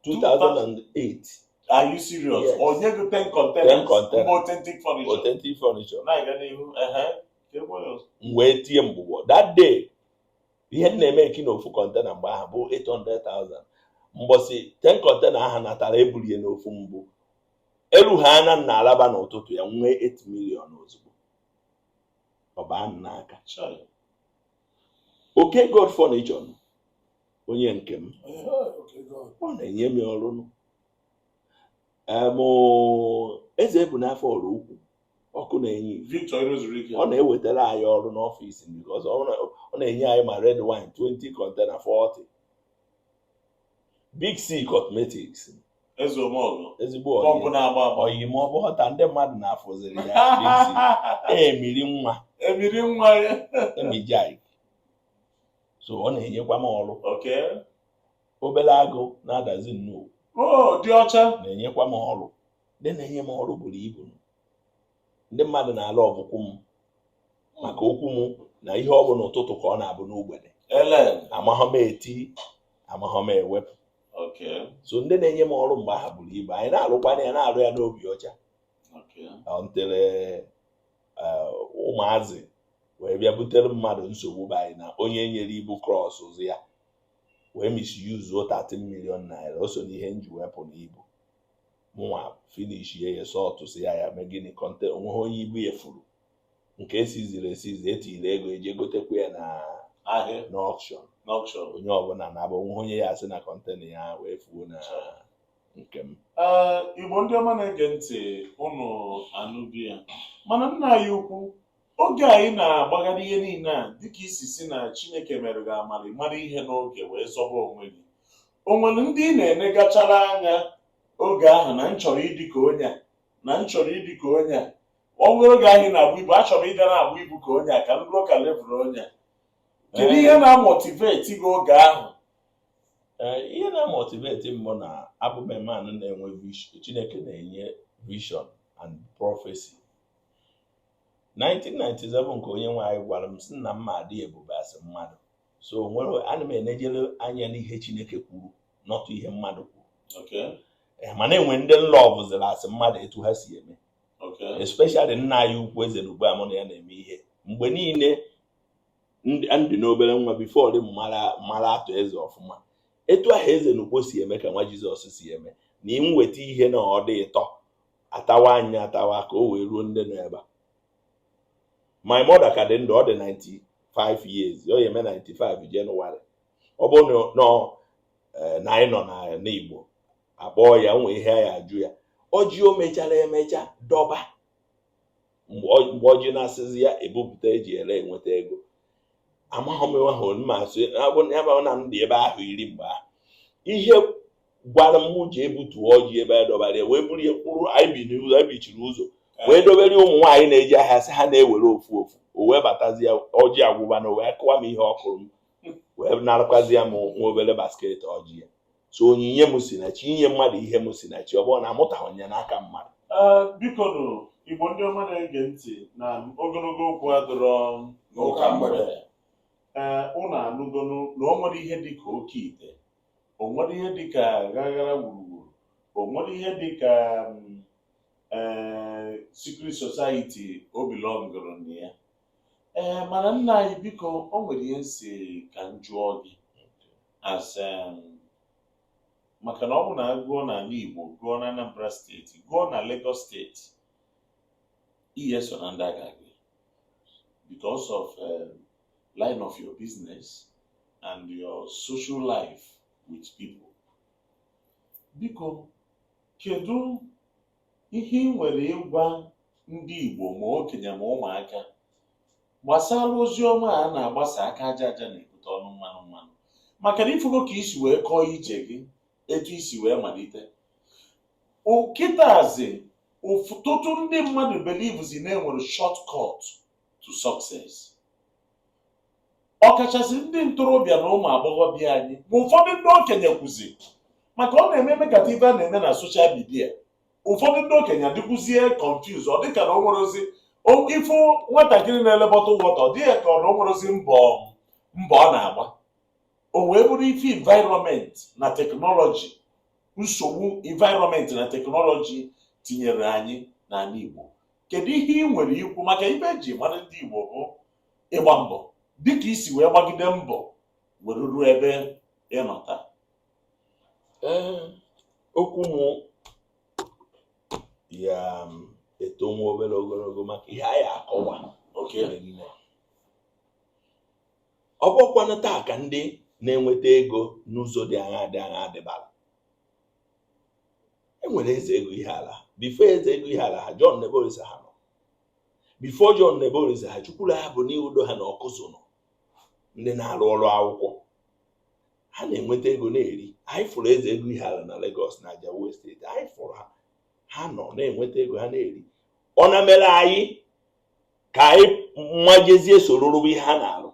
2008. Are you serious? Yes. Onye gị 10 containers? 10 containers. Mbụ authentic furniture. Authentic furniture. Na-aga n'ihu. Ehe. Ka ebe ọzọ. M wee tie mgbụgbọ that day. Ihe m na-eme eki na ofu container mgbe ahụ bụ 800,000. Mbọsị 10 container ahụ natara, ebulie n'ofu mbụ elu ha ana m na-alaba n'ụtụtụ ya, nwee 8 million ozugbo, ọ baa m n'aka. Chai. Oke God Furniture, onye nke m. Okay, God. Ọ na-enye m ọrụ nụ. Eze bụ n'afọ ọrụ ukwu ọkụ na-enye ife. Victor Irozuru. Ọ na-ewetara anyị ọrụ n'ọfịs because ọ na-enye anyị ma red wine 20 container, 40. Big C Cosmetics. Eze Omeọgọ. Ezigbo Pọmpụ oyi na-agba agba. Oyi ma ọ bụ ghọta ndị mmadụ na-afụziri ya Big C emiri nwa. Emiri nwa ya. Emijik, so ọ na-enyekwa m ọrụ. Obere agụ na-adazi nnukwu. Oh, dị ọcha. Na-enyekwa m ọrụ. Ndị na-enye m ọrụ buru ibu. Ndị mmadụ na-alụ ọgụkwụ m maka okwu m na ihe ọ bụ n'ụtụtụ ka ọ na-abụ n'ugbede. Elen. Amaghọ m eti, amaghọ m ewepụ. So ndị na-enye m ọrụ mgbe ahụ buru ibu. Anyị na-alụkwana ya, na-alụ ya n'obi ọcha until ụmụazị wee bịa butere mmadụ nsogbu bụ anyị na onye nyere ibu cross ya wee misuse 13 million naira. O so n'ihe m ji wepụ n'ibu mụnwa finish ya sọtụsị ya ya mee gịnị kọnte onweghị onye ibu ya furu nke esiziri esizi etiri ego eje gotekwa ya na Ahịa. n'auction. N'auction. Onye ọbụla na-abụ onweghị onye ya asị na container ya wee fuo na nke m. Ee, Igbo ndị ọma na-ege ntị, ụnụ anụbi ya. Mana nna anyị ukwu, oge anyị na-agbagharị ihe niile a, dịka isi si na Chineke mere gị amara mara ihe n'oge wee zọba onwe gị, o nwere ndị ị na-enegachara anya oge ahụ na m chọrọ ịdị ka onye a, na m chọrọ ịdị ka onye a? Ọ nwere oge ahụ ị na-agba ibu, achọrọ m ịga na-agba ibu ka onye a, ka m ruo ka level onye a? Kedu ihe na-amotivate gị oge ahụ? Ee, ihe na-amotivate m bụ na abụ m man na-enwe vision. Chineke na-enye vision and prophecy. 1997 nke onye nwe anyị gwara m sị na mma adị ebube asị mmadụ, so nwere ana m enejere anya n'ihe Chineke kwuru, not ihe mmadụ kwuru. Ee, mana enwe ndị nlọ ọbụziri asị mmadụ etu ha si eme, especially nna anyị ukwu eze na ugbu a mụ na ya na-eme ihe mgbe niile. Ndị ndị n'obere nwa before dị mara mara atụ eze ọfụma, etu ahụ eze na ugbo si eme ka nwa Jizọs si eme na ịnweta ihe na ọ dị ịtọ atawa anya atawa ka o wee ruo ndị nọ ebe a. My mother ka dị ndụ, ọ dị 95 years, ọ ya eme 95 Jenụwarị. Ọ bụrụ na na anyị nọ na n'Igbo akpọọ ya, nwee ihe ya ajụ ya, ọjị o mechara emecha dọba mgbe ọjị na-asịzi ya ebupụta eji ere enweta ego. Amaghị m ahụ mma asị ya bụ na m dị ebe ahụ iri mgbe ahụ ihe gwara m ji ebutuo ọjị ebe a dọbara ya, wee buru ya kwuru anyị bi n'ụzọ, anyị bichiri ụzọ wee dobere ụmụ nwaanyị na-eji ahịa sị ha na-ewere ofu ofu. O wee batazie ọjị agwụba na o wee kụwa m ihe ọ kụrụ m, wee narakwazie m nwa obere basket ọjị ya. So onyinye m si na chi, inye mmadụ ihe m si na chi, ọ bụrụ na amụtaghị ya n'aka mmadụ. Ee, biko nụ, Igbo ndị ọma na-ege ntị, na ogologo okwu adịrọ n'ụka mgbede. Ee, ụnụ anụgonu na o nwere ihe dịka oke ite, o nwere ihe dịka ghaghara gburugburu, o nwere ihe dịka secret society o belongụrụ na ya. Ee, mana nna anyị, biko, o nwere ihe si ka m jụọ gị as maka na ọ bụ na agụọ n'ala Igbo, gụọ na Anambra Steeti, gụọ na Lagos Steeti, ihe so na ndị agha gị because of line of your business and your social life with people. Biko, kedu ihe ị nwere ịgwa ndị Igbo, ma okenye ma ụmụaka, gbasara ozi ọma a na-agbasa aka aja aja na-ebute ọnụ mmanụ mmanụ? Maka na ifugo ka isi wee kọọ ije gị, etu isi wee malite kịtazi. Ọtụtụ ndị mmadụ believezi na enwere shortcut to success, ọkachasị ndị ntorobịa na ụmụ agbọghọbịa anyị, ma ụfọdụ ndị okenye kwuzi maka ọ na-eme mekata ife a na-eme na social media. Ụfọdụ ndị okenye adịkwuzie confuse. Ọ dịka na o nwere ozi ịfụ nwatakịrị na-ele bottle water, ọ dịghị ka ọ na o nwere ozi mbọ ọ na-agba. O wee bụrụ ife environment na technology, nsogbu environment na technology tinyere anyị n'ala Igbo. Kedu ihe ị nwere ikwu maka ife eji mara ndị Igbo bụ ịgba mbọ, dịka isi wee gbagide mbọ were ruo ebe ị nọ taa? Ee, okwu mụ ya etonwu obere ogologo maka ihe anyị akọwa. Nne, ọ bụkwanụ taa ka ndị na-enweta ego n'ụzọ dị aṅa dị aṅa dịbara. Enwere eze ego ihe ala before eze ego ihe ala ha, John Nebolisa ha nọ before John Nebolisa ha, Chukwuru ha bụ n'udo ha na ọkụzụ nọ. Ndị na-arụ ọrụ akwụkwọ ha na-enweta ego na-eri. Anyị fụrụ eze ego ihe ala na Lagos na Ajao Estate. Anyị fụrụ ha, ha nọ na-enweta ego ha na-eri. Ọ na mere anyị ka anyị nwajezie soro rụwa ihe ha na-arụ.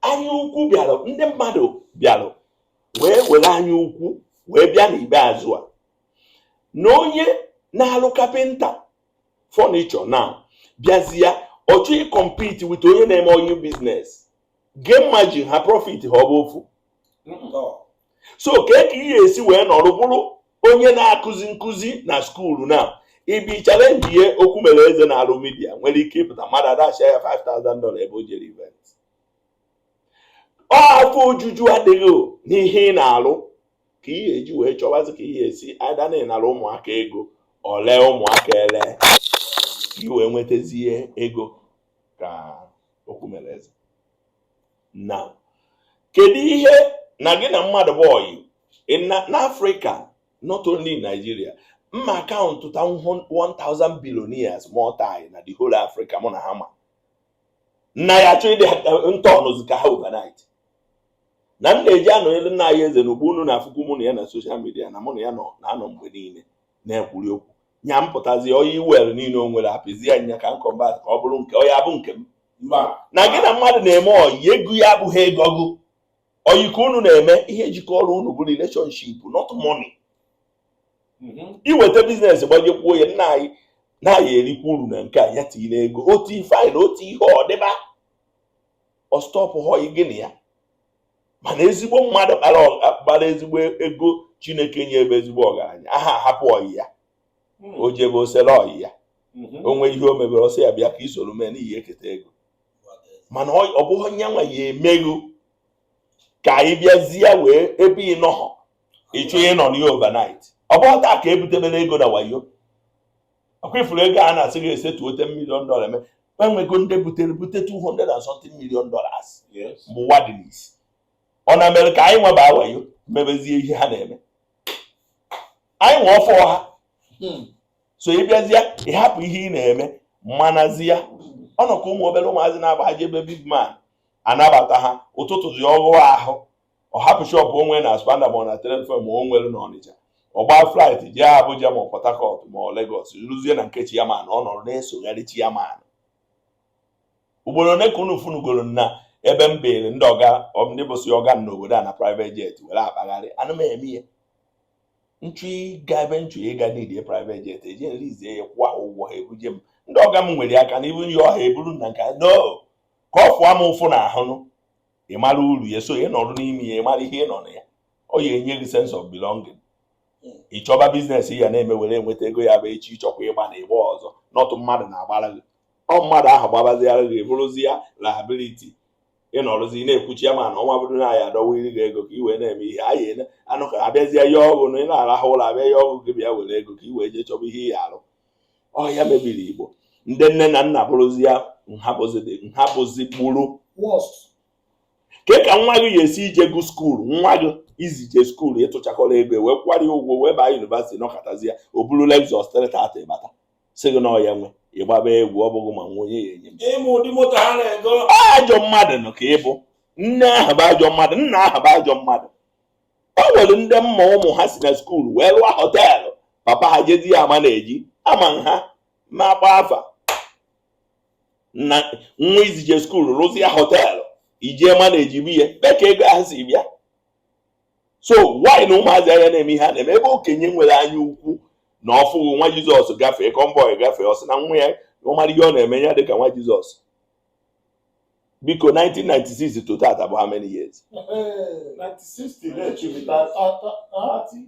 Anya ukwu bịara, ndị mmadụ bịara wee were anya ukwu wee bịa n'ikpeazụ a na onye na-alụ carpenter furniture na bịazie ọ chọghị compete with onye na-eme oil business. Gain margin ha, profit ha, ọ bụ ofu? So ka ka ihe esi wee nọrọ bụrụ onye na-akụzi nkụzi na school na ibi challenge ihe okwu mere eze na-alụ media nwere ike ịpụta mmadụ adachia ya $5,000 ebe o jere event. Ọ afọ ojuju adịghị n'ihe ị na-alụ ka ị ga-eji wee chọwazi ka ị ga-esi ada na ịnara ụmụaka ego ole ụmụaka ele ka ị wee nwetazie ego ka okwu mere eze. Na kedu ihe na gị na mmadụ bụ oyi n'Africa, not only in Nigeria? Mma akaụntụ ta 1000 billionaires multi na the whole Africa mụ na ha ma nna ya achọ ịdị ntọnụzi ka ha overnight na m na-eji anọnyere nna anyị eze n'ugbo unu na-afụkwu mụ na ya na social media na mụ na ya nọ na-anọ mgbe niile na-ekwuri okwu nya mpụtazi oyi wel niile o nwere apịzi ya nya ka m convert ka ọ bụrụ nke ọ ya bụ nke m. Mba. Na gị na mmadụ na-eme oyi, ego ya abụghị ego gụ. Oyi ka unu na-eme, ihe jikọrọ unu bụ relationship, not money. Iweta business gbajekwuo ya, nna anyị na-aya erikwa uru na nke a ya tinye ego otu ife anyị na otu ihe ọ dịba ọ stop oyi gị na ya. Mana ezigbo mmadụ kpara ezigbo ego, Chineke nye ebe ezigbo ọgaranya aha ahapụ oyi ya, o jebe osele oyi ya, o nwee ihe o mebere, ọsọ ya bịa ka isoro mee n'ihi eketa ego. Mana ọ bụghị onye nwa ya emeghu ka anyị bịazie wee ebe ị nọghọ ịchọ ịnọ n'ihe overnight. Ọ bụghị taa ka ebutebere ego na wayo. Ọkwa ifuru ego a na-asị gị esetuo $10 million eme enwego ndị butere bute 200 and something million dollars mgbe ụwa dị n'isi. Ọ na mere ka anyị nweba wayo mebezie ihe ha na-eme anyị nwe ọfọ ha. So ị bịazie ịhapụ ihe ị na-eme manazi ya ọnọkọ ụmụ obere ụmụazị na-agba ha jebe big man anabata ha ụtụtụ ji ọghụ ahụ, ọ hapụ shop onwe na Aspamda ma ọ na Trade Fair ma o nwere n'Ọnịcha, ọ gbaa flight jee Abuja ma ọ Port Harcourt ma ọ Lagos, rụzie na nke chairman. Ọ nọrọ na-esogharị chairman. Ugboro ole ka unu funugoro na ebe m bere ndị ọga, ndị bụsị ọga n'obodo a na private jet were akpagharị? Anụ m eme ihe nchụ ịga ebe nchụ ịga n'idie private jet eje nrizie ya, kwụọ ha ụgwọ, ha ebuje m. Ndị ọga m nwere aka na ibu nye ọha eburu na nke no ka ọ fụọ m ụfụ na ahụnụ. Ị mara uru ya, so ị nọrọ n'ime ya, ị mara ihe ị nọ na ya, ọ ya enye gị sense of belonging. Ị chọba business ya na-eme were enweta ego ya bụ echi ịchọkwa ịgba na ịgba ọzọ n'ọtụ mmadụ na-agbara gị ọ mmadụ ahụ gbabaziara gị bụrụzi ya liability. Ịnọrụzi na-ekwuchi ya ma na ọnwa bụrụ na ya adọwa iri gị ego ka ị wee na-eme ihe anyị anụ ka abịazie ya ọgwụ na ị na-arahụ ụlọ abịa ya ọgwụ gị bịa were ego ka ị wee jee chọba ihe ị ya arụ. Ọ ya mebiri Igbo. Ndị nne na nna bụrụzi ya nhapụzi kpụrụ Worst. Ke ka nwa gị ga-esi ije gụ school, nwa gị izije school ịtụchakọrọ ego wee kwara ya ụgwọ wee baa university, nọkọtazi ya o buru Lexus 330 bata sị gị na ọ ya nwe, ịgbaba egwu ọ bụghị ma nwa onye ya enye m. Ịmụ ụdị moto ha na-ego. Ọ ajọ mmadụ nọ ka ịbụ nne ahụ bụ ajọ mmadụ, nna ahụ bụ ajọ mmadụ. O nwere ndị mma ụmụ ha si na school wee rụọ hotel. Papa ha jezi ya ama na-eji ama nha ma akpa afa na nwa izije school rụzie hotel ijee ma na-eji biye be ka ego ahụ si bịa. So why na ụmụazị anya na-eme ihe a na-eme ebe okenye nwere anya ukwu na ọfụghị nwa Jizọs gafee, convoy gafee, ọ sị na nwa ya ọ mara ihe ọ na-eme ya dịka nwa Jizọs. Biko, 1996 to tata bụ how many years? Hey. 96 today should be 30.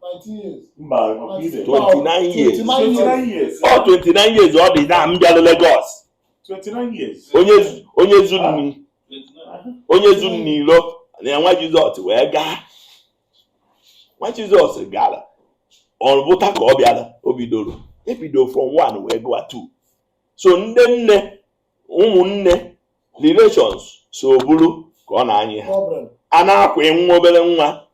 19 years. Mba, ọ bụ 29 years. 29 years. 29 years. Ọ 29 years ọ dị na m bịalụ Lagos. 29 years. Onye zu n'ilo na nwa Jizọs wee gaa, nwa Jizọs gara ọrụbụta ka ọ bịara, o bidoro ebido from 1 wee gụwa 2. So ndị nne, ụmụnne, relations so bụrụ ka ọ na-anyị ha. Problem. A na-akwa nwa obere nwa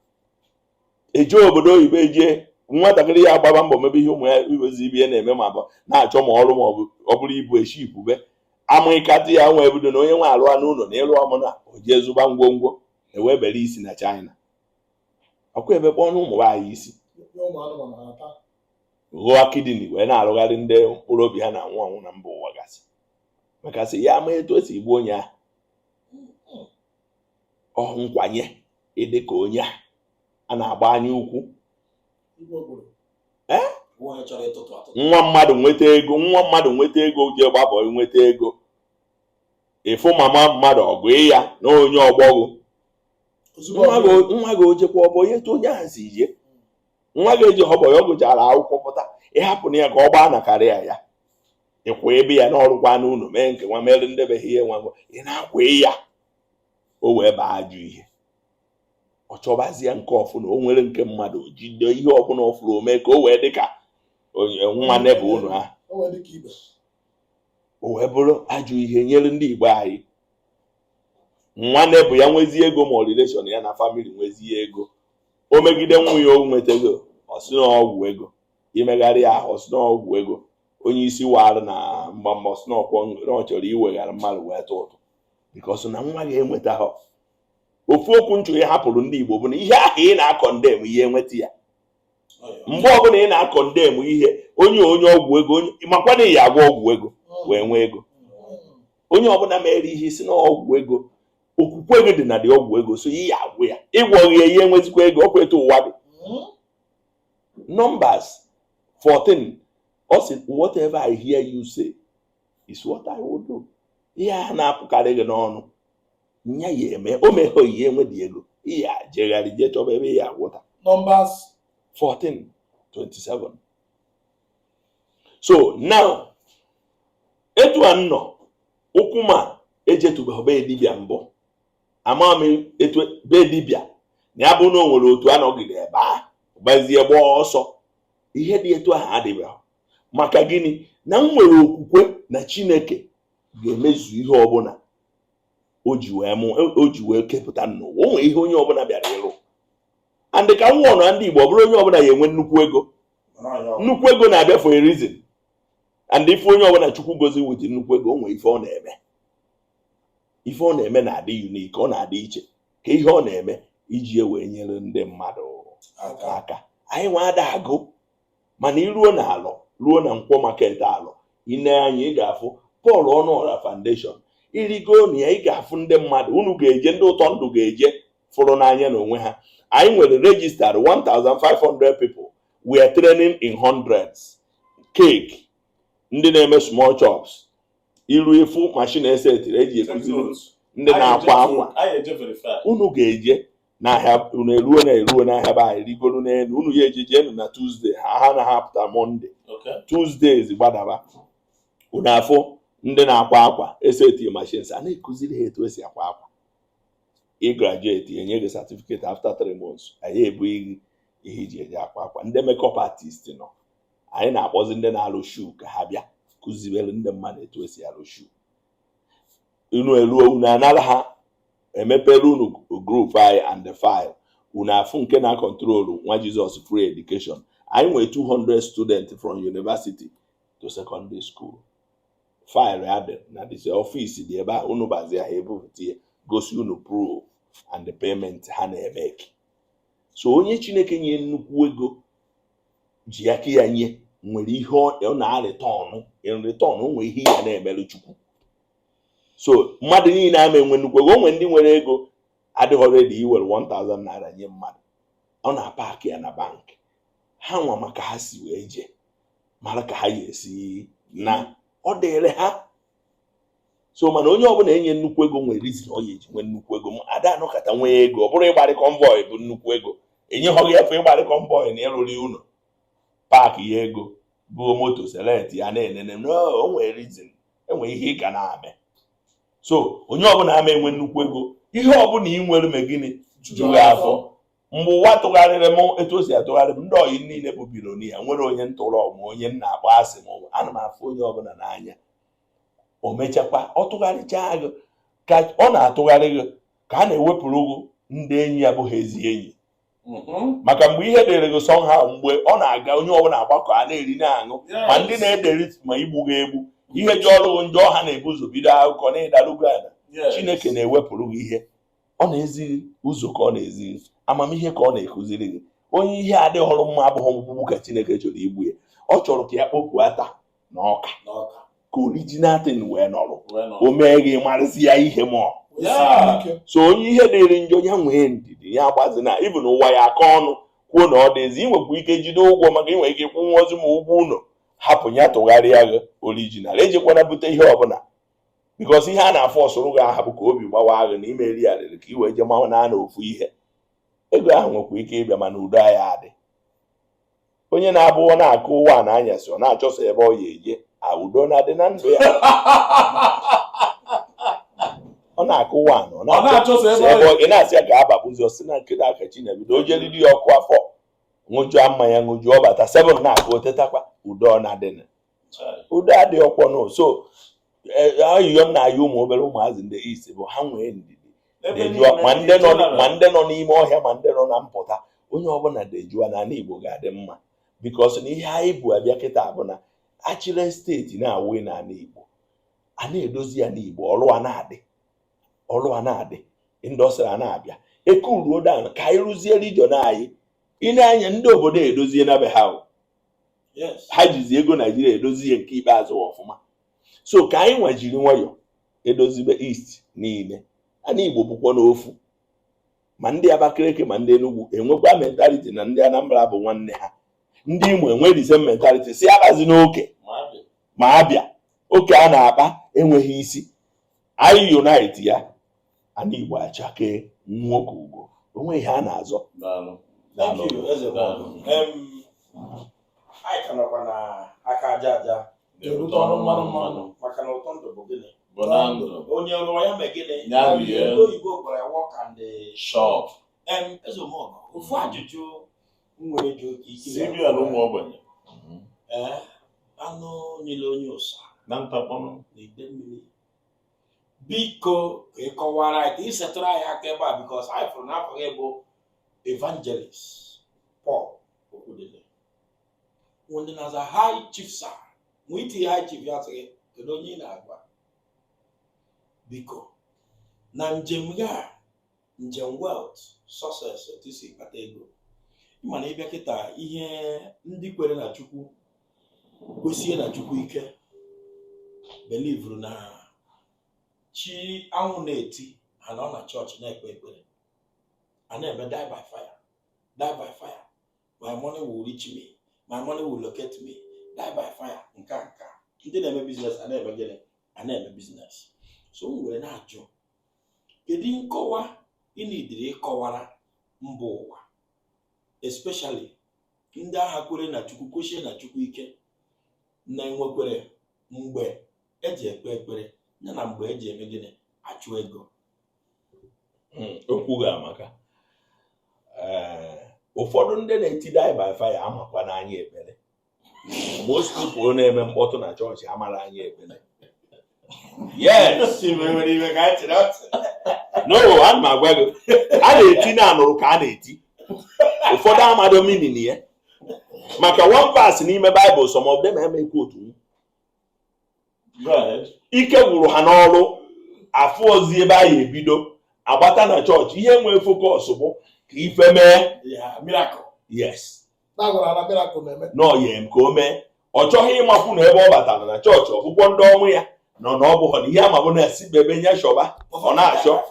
eje obodo oyibo, eje nwatakịrị ya agbaba mbọ mebe ihe ụmụ ya iwezi ibe ya na-eme, ma bụ na-achọ ma ọrụ ma ọ bụ ọ bụrụ ibu eshipube amụịkatị ya nwa ebido na onye nwe alụa n'ụlọ na ịlụ ọmụna o jee zụba ngwongwo ewebere isi na China ọkwa ebe kpọọ ụmụ nwaanyị isi. Ya ụmụ anụmanụ ha ata. Ghụọ kidney wee na-arụgharị ndị mkpụrụ obi ha na-anwụ anwụ na mba ụwa gasị, maka sị ya ama etu esi gbuo onye ahụ. Ọ nkwanye ịdị ka onye a a na-agba anya ukwu. Igwe obodo. Onye chọrọ ịtụtụ atụtụ. Nwa mmadụ nweta ego, nwa mmadụ nweta ego, jee gbabọ nweta ego, ịfụ mama mmadụ ọgụ ya na onye ọgbọgụ. Ozugbo. Nwa gị, nwa gị ojekwa ọbọ ihe etu onye ahụ si jie, nwa gị eji ọbọ ya ọ gụchara akwụkwọ pụta, ịhapụ na ya ka ọ gbaa na karịa ya, ịkwa ebe ya n'ọrụkwa n'ụlọ mee nke nwa mere ndebeghị ihe nwa nwa ị na-akwa ya, o wee baa ajụ ihe ọ chọbazie nke ọfụna o nwere nke mmadụ o jide ihe ọbụla ọ fụrụ o mee ka o wee dị ka onye nwa nebe unu ahụ. O wee dị ka ibe. O wee bụrụ ajọ ihe nyere ndị Igbo anyị. Nwa nebụ ya nwezie ego ma ọ relation ya na family nwezie ego, o megide nwunye o nwetago, ọ sị na ọgwụ ego, imegharị ahụ ọ sị na ọgwụ ego, onye isi warụ na mgbamgba ọ sị na ọkwọ na ọ chọrọ iweghara mmadụ wee tụ ụtụ because na nwa gị enweta ha. Ofu okwu nchụ ya hapụrụ ndị Igbo bụ na ihe ahụ ị na-acondemn ihe enweta ya. Mgbe ọbụla ị na-acondemn ihe onye onye ọgwụ ego, onye makwa na ya agwọ ọgwụ ego wee nwee ego, onye ọbụla mere ihe isi na ọgwụ ego, okwukwe gị dị na dị ọgwụ ego, so ihe agwụ ya ịgwọghị ya ihe enwezikwa ego. Ọkwa etu ụwa dị. Numbers 14, ọ sị, "Whatever I hear you say is what I will do." Ihe a na-apụkarị gị n'ọnụ nya ya eme o meghe ihe enwe dị ego ihe a jegharị jee chọba ebe ya agwụta. Numbers 14 27. So now, etu a nọ ụkwụ ma ejetụbeghị be dibịa mbụ, ama m etu be dibịa na ya bụ na o nwere otu anọgide ebe a gbazie gbaa ọsọ, ihe dị etu ahụ adịbeghị. Maka gịnị? Na m nwere okwukwe na Chineke ga-emezu ihe ọbụla o ji wee mụ, o ji wee kepụta m n'ụwa. O nwere ihe onye ọbụla bịara ịrụ and ka m nwụọ na ndị Igbo, ọ bụrụ onye ọbụla ya enwe nnukwu ego, nnukwu ego na-abịa for a reason. And ife onye ọbụla Chukwu gozi with nnukwu ego, o nwere ife ọ na-eme. Ife ọ na-eme na-adị unique, ọ na-adị iche ka ihe ọ na-eme iji wee nyere ndị mmadụ aka. Anyị nwa ada agụ, mana iruo na alọ, ruo na Nkwọ Market Alọ, ine anya ị ga-afụ Paul Ọnụọra Foundation. Irigo na ya, ị ga-afụ ndị mmadụ unu ga-eje, ndị ụtọ ndụ ga-eje fụrụ n'anya n'onwe ha. Anyị nwere registered 1500 people. We are training in hundreds. Cake, ndị na-eme small chops, iru ifu machine esetiri eji ekuziri ndị na-akwa akwa. Anyị eje verify. Unu ga-eje n'ahịa, unu eruo na eruo n'ahịa be anyị, rigoro n'elu, unu ya eje jeenụ na Tuesday ha ha na ha pụta Monday. Tuesdays gbadaba, unu afụ ndị na-akwa akwa eseti machines a na-ekuziri ha etu esi akwa akwa. Ị graduate, enye gị certificate. After 3 months, anyị ebughị gị ihe iji eji akwa akwa. Ndị makeup artist nọ, anyị na-akpọzi ndị na-alụ shoe ka ha bịa kụziere ndị mmadụ etu esi alụ shoe. Unu eruo, unu anara ha, emepere unu group anyị and the file, unu afụ nke na control nwa Jizọs Free Education. Anyị nwere 200 students from university to secondary school. File ya dị na this office dị ebe a. Unu bazie ha ebupụta ya, gosi unu proof and the payment ha na-emeki. So onye Chineke nye nnukwu ego. ji aka ya nye nwere ihe ọ na-return in return. O nwere ihe ya na-emerụ Chukwu. So mmadụ niile ama enwe nnukwu ego. O nwere ndị nwere ego adịghị ready iwere 1000 naira nye mmadụ, ọ na-apaki ya na bank. Ha nwa maka ha si wee jee mara ka ha ya esi na ọ dịrị ha. So mana onye ọbụla enye nnukwu ego nwere reason ọ ya eji nwee nnukwu ego. Ada anọkọta nwee ego, ọ bụrụ ịgbarị convoy bụ nnukwu ego. Enyeghọghị efe ịgbarị convoy na ịrụrụ ụlọ, park ya ego bụ moto select ya na-enene. No, o nwere reason, enwere ihe ị ga na-ame. So onye ọbụla ama enwe nnukwu ego. Ihe ọbụla ị nwere, me gịnị? Juru afọ. Mgbe ụwa tụgharịrị m etu o si atụgharị m, ndị oyi niile bụ billionaire nwere onye ntụrụ ma onye m na-akpọ asị ma ọ bụ ana m afụ onye ọbụla n'anya. O mechakwa, ọ tụgharịchaa gị ka ọ na-atụgharị gị, ka a na-ewepụrụ gị ndị enyi ya bụghị ezi enyi. Maka mgbe ihe dịrị gị somehow, mgbe ọ na-aga, onye ọbụla agbakọ, a na-eri, na-aṅụ, ma ndị na-ederi ma igbu gị egbu, ihe ji ọrụ gị njọ, ha na-ebu ụzọ bido akụkọ na ịdarugo ala. Chineke na-ewepụrụ gị ihe, ọ na-ezi gị ụzọ, ka ọ na-ezi gị amamihe, ka ọ na-ekụziri gị. Onye ihe adịghọrọ mma abụghị ọgbụgbụ ka Chineke chọrọ igbu ya. Ọ chọrọ ka ya kpopụ ata na ọka n'ọka ka original thing wee nọrọ. Wee nọ. O mee gị marụzi ya ihe ma Yeah. So onye ihe dịrị njọ, ya nwee ndidi, ya agbazi na even ụwa ya aka ọnụ kwuo na ọ dịzi. Ị nwekwa ike jide ụgwọ, maka ị nwere ike kwụ nwa ozi ma ụgwọ ụlọ hapụ ya, tụgharịa gị original. Ejikwana bute ihe ọbụla, because ihe a na-afọ ọsụrụ gị aha bụ ka obi gbawa gị na imeri ya rịrị ka i wee jee manwụ na ana ofu ihe. Ego ahụ nwekwa ike ịbịa, mana udo ya adị. Onye na-abụ ọ na-akụ ụwa na anyasị, ọ na-achọsa ebe ọ ya eje a, udo na-adị na ndụ ya. Ọ na-akụ ụwa na ọ Ọ na-achọsa si ebe ebe ọ ị na-asị ya ka ababụzi ọsị na nkịta aka chi na-ebido o jeriri ya ọkụ afọ, ṅụjụọ mmanya, ṅụjụọ, bata 7 na-akụ, otetakwa, udo ọ na-adịnị? Udo adịghị ọkwọ. So ayụyọ m na-ayọ ụmụ obere ụmụazị ndị East bụ ha nwee ndidi. Ebe dejụọ niile. Ma ndị nọ n'ime ọhịa, ma ndị nọ na mpụta, onye ọbụla dejụọ na ala Igbo ga-adị mma, because na ihe anyị bụ abịa kịta bụ na achịrị steeti na-awụ n'ala Igbo, a na-edozi ya n'Igbo, ọrụ a na-adị, ọrụ a na-adị, industry a na-abịa ekuruo down ka anyị rụzie region anyị. Ị na-anya ndị obodo edozie na be ha o. Ha jizi ego Naijiria edozie nke ikpeazụ ọfụma. So ka anyị nwajiri nwayọ edozibe East niile. Ana Igbo bụkwa n'ofu, ma ndị Abakaliki ma ndị Enugu enwekwa mentality na ndị Anambra bụ nwanne ha. Ndị Imo enwe the same mentality si abazi n'oke ma abịa oke a na-akpa enweghị isi. Anyị unite ya, ana Igbo achake nwoke ugo onwe ihe a na-azọ. Daalụ. Thank you, Eze. Daalụ. Anyị ka nọkwa na aka aja aja. Na-erute ọnụ mmanụ mmanụ. Maka na ụtọ ndụ bụ gịnị? Bụ na ndụ. Onye rụọ ya mee gịnị? Ya rie. Ndị oyibo gwara ya work and shop. Eze Omeọgọ, ofu ajụjụ m nwere dị oke ike. CBN ụmụ ogbenye. Ee, anụ niile onye ụsa na ntakpọnụ. Na ide mmiri, biko ka ị kọwara anyị, ka ị setụrụ anyị aka ebe a, because anyị fụrụ n'afọ gị bụ Evangelist Paul Okwudili. Ndị na-aza High Chief Sir, nwee itinye High Chief ya, sị gị kedu onye ị na-agwa? Biko, na njem gị a, njem wealth, success, otu isi kpata ego, ịma na ịbịa kịta, ihe ndị kwere na Chukwu kwesie na Chukwu ike, belivuru na chi, anwụ na-eti ha nọ na chọọchị na-ekpe ekpere, a na-eme die by fire, die by fire, my money will reach me, my money will locate me, die by fire. Nke a nke a ndị na-eme business a na-eme gịnị? A na-eme business. So m were na-ajụ, kedu nkọwa ị na-idiri ịkọwara mba ụwa, especially ndị agha kwere na Chukwu, kwechie na Chukwu ike, na enwekwere mgbe eji ekpe ekpere ya na mgbe eji eme gịnị? Achụ ego? Okwu ga-amaka. Ee, ụfọdụ ndị na-eti die by fire amakwa n'anya ekpere. Most people na-eme mkpọtụ na chọọchị amara anya ekpere. Yes, no, ana m agwa gị, a na-eti na anụrụ ka a na-eti. Ụfọdụ amado meaning ya, maka one verse n'ime Bible, some of them emekwa otu. Go ahead. Ike gwụrụ ha n'ọrụ, afụ ozi ebe a ya ebido agbata na chọọchị. Ihe nwee focus bụ ka ife mee. Yeah, miracle. Yes. Na-agwara na miracle na-eme. N'ọya m ka o mee, ọ chọghị ịmakwu na ebe ọ batara na chọọchị, ọbụkwọ ndị ọnwụ ya nọ na ọ bụghọ na ihe ama bụ na esi ebe nye shọba ọ na-achọ.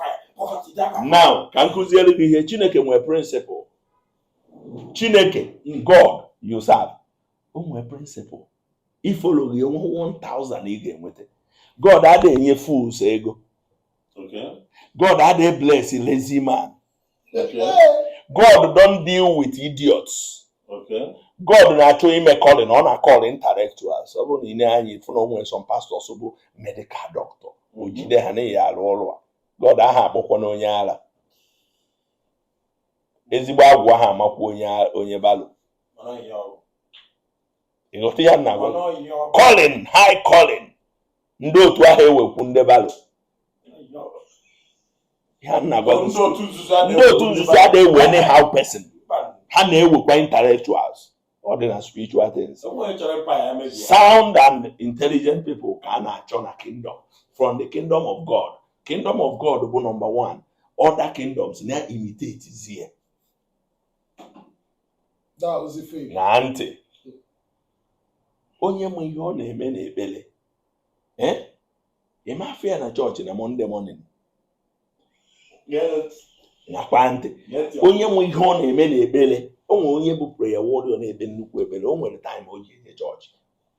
Now, ka m kụziere gị ihe. Chineke nwere principle. Chineke, God you serve, o nwere principle. I follow gị, onwe 1000 ị ga-enweta. God adịghị enye fools ego. God adịghị bless lazy man. God don't deal with idiots. God na-achọ ime calling, ọ na-call intellectuals. Ọ bụrụ na ị na-anya ịfụ na o nwere some pastors bụ medical doctor, o jide ha n'ihi arụ ọrụ a. God aha akpọkwa na onye ara, ezigbo agwụ ahụ amakwa onye balo. Ịghọta ya na agwa gị? Calling, high calling, ndị otu ahụ ewekwu ndị balo ya na agwa gị. Ndị otu nzuzo. Ndị otu nzuzo adịghị ewe anyhow person, ha na-ewekwa intellectuals. Ọ dị na spiritual things, sound and intelligent people ka a na-achọ na kingdom, from the kingdom of God. Kingdom of God bụ number one, other kingdoms na-imitate zie. That was the faith. Na ntị, onye ma ihe ọ na-eme n'ekpere, eh, ịma afọ ya na chọọchị na Monday morning. Nakwa ntị, onye nwe ihe ọ na-eme n'ekpere, o nwere onye bụ prayer warrior na-ekpe nnukwu ekpere, o nwere time o ji eje chọọchị.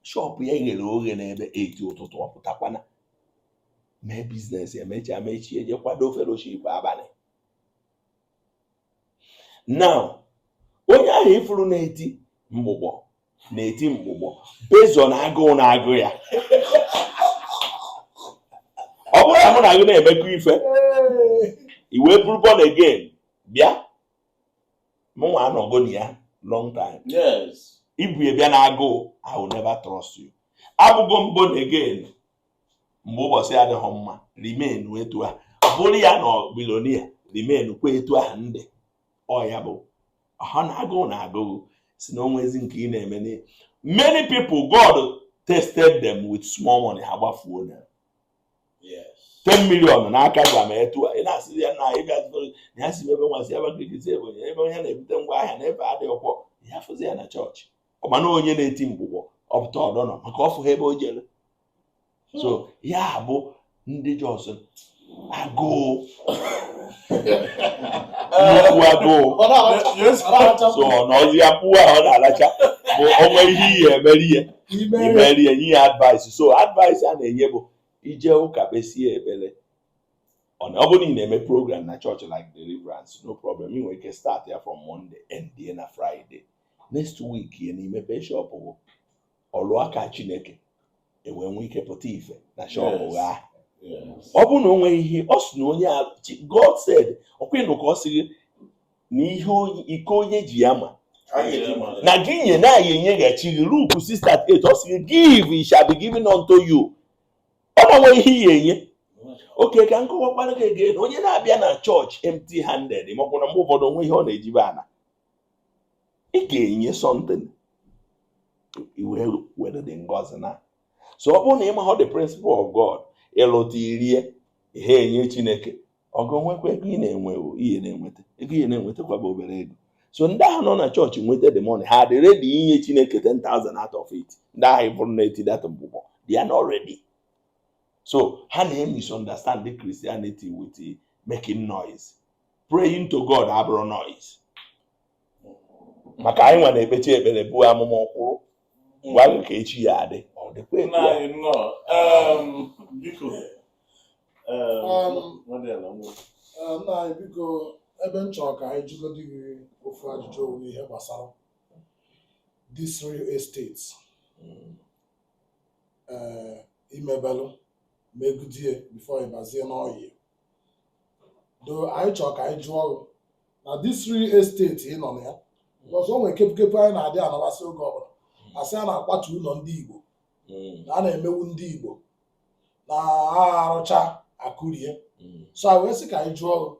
Shop ya ghere oghe n'ebe 8 ụtụtụ, ọ pụtakwana mee business, emechaa mechie, je kwado fellowship abalị. Now, onye ahụ ifuru na-eti mgbụgbọ na-eti mgbụgbọ based on agụụ na-agụ ya. Ọ bụrụ na mụ na gị na-emekọ ife, i wee bụrụ born again bịa, mụnwa anọgo na ya long time. Ibu ya bịa na agụụ, I will never trust you. Abụgo m born again mgbe ụbọchị adịghị mma, remain etu a bụrụ ya na billionaire, remain kwa etu ahụ. Ndị ọ ya bụ ha na agụụ na agụụ si na onwezi nke ị na-eme many people, God tested them with small money, ha gbafuo na 10 million n'aka gwa ma etu a ị na-asị ya na ị bịa na ya si ebe nwa si Abakaliki si Ebonyi, ebe onye na-ebute ngwa ahịa na ebe adịghị ọkwọ ya fụzi ya na chọọchị. Ọ mana onye na-eti mgbụgbọ ọpụta ọdọ nọ maka ọfụ ha ebe o jere. So ya bụ ndị jos agụụ, nnukwu agụụ. Ọ na-aracha, ọ na-aracha. So ọ nọzi ya pụọ ahụ ọ na-aracha bụ onwe ihe iyi emeri ya. Ime. Imeri ya, nye ya advice. So advice a na-enye bụ ije ụka kpesie ekpere. Ọ bụrụ na ị na-eme program na church like deliverance, no problem, ị nwere ike start ya from Monday, end ya na Friday next week, ya na imepe shop bụ ọlụ aka Chineke enwee nwee ike pụta ife na shop. Ahụ ọ bụrụ na o nweghị ihe ọ sị na onye God said, ọkwa ịnụ ka ọ sị gị na ihe iko onye ji ya ma na gị nye na ya enyeghachi gị. Luke 6:38, ọ sị gị, "Give, it shall be given unto you." Ọ na nwe ihe ihe enye oke ka nkọwakwara gị again. Onye na-abịa na chọọchị empty handed, maọbụ na mgbe ụfọdụ onwe ihe ọ na-ejibe ana, ị ga-enye something i wee were dị ngọzi na. So ọ bụrụ na ị mahụ the principle of God, ịlụta irie ihe enye Chineke, ọgụ nwekwa ego ị na-enwe o, ihe na-enweta ego, ihe na-enwetakwa bụ obere ego. So ndị ahụ nọ na chọọchị nweta the money, ha dị ready inye Chineke 10,000 out of it. Ndị ahụ ịbụrụ na-eti that mgbụgbọ, they are not ready. So ha na-misunderstand the Christianity with the making noise. Praying to God abụrụ noise, maka anyị nwa na-ekpechi ekpere bụ amụma ọkwụrụ gwa gị ka echi ya adị, ọ dịkwa etu Nna a. anyị nnọọ. Biko, nwanne ya na nwa. Ee, nna anyị, biko, ebe m chọrọ ka anyị jụgodi gị ofu ajụjụ owu n'ihe gbasara this real estate ee imebelụ megidie before ịbazie n'ọyị do. Anyị chọrọ ka anyị jụọ gị na this real estate ị nọ na ya, because o nwere kepukepu anyị na-adị anabasị oge ọbụla, asị a na-akwatu ụlọ ndị Igbo, na a na-emewu ndị Igbo na ha arụcha akụrie. So anyị wee sị ka anyị jụọ gị,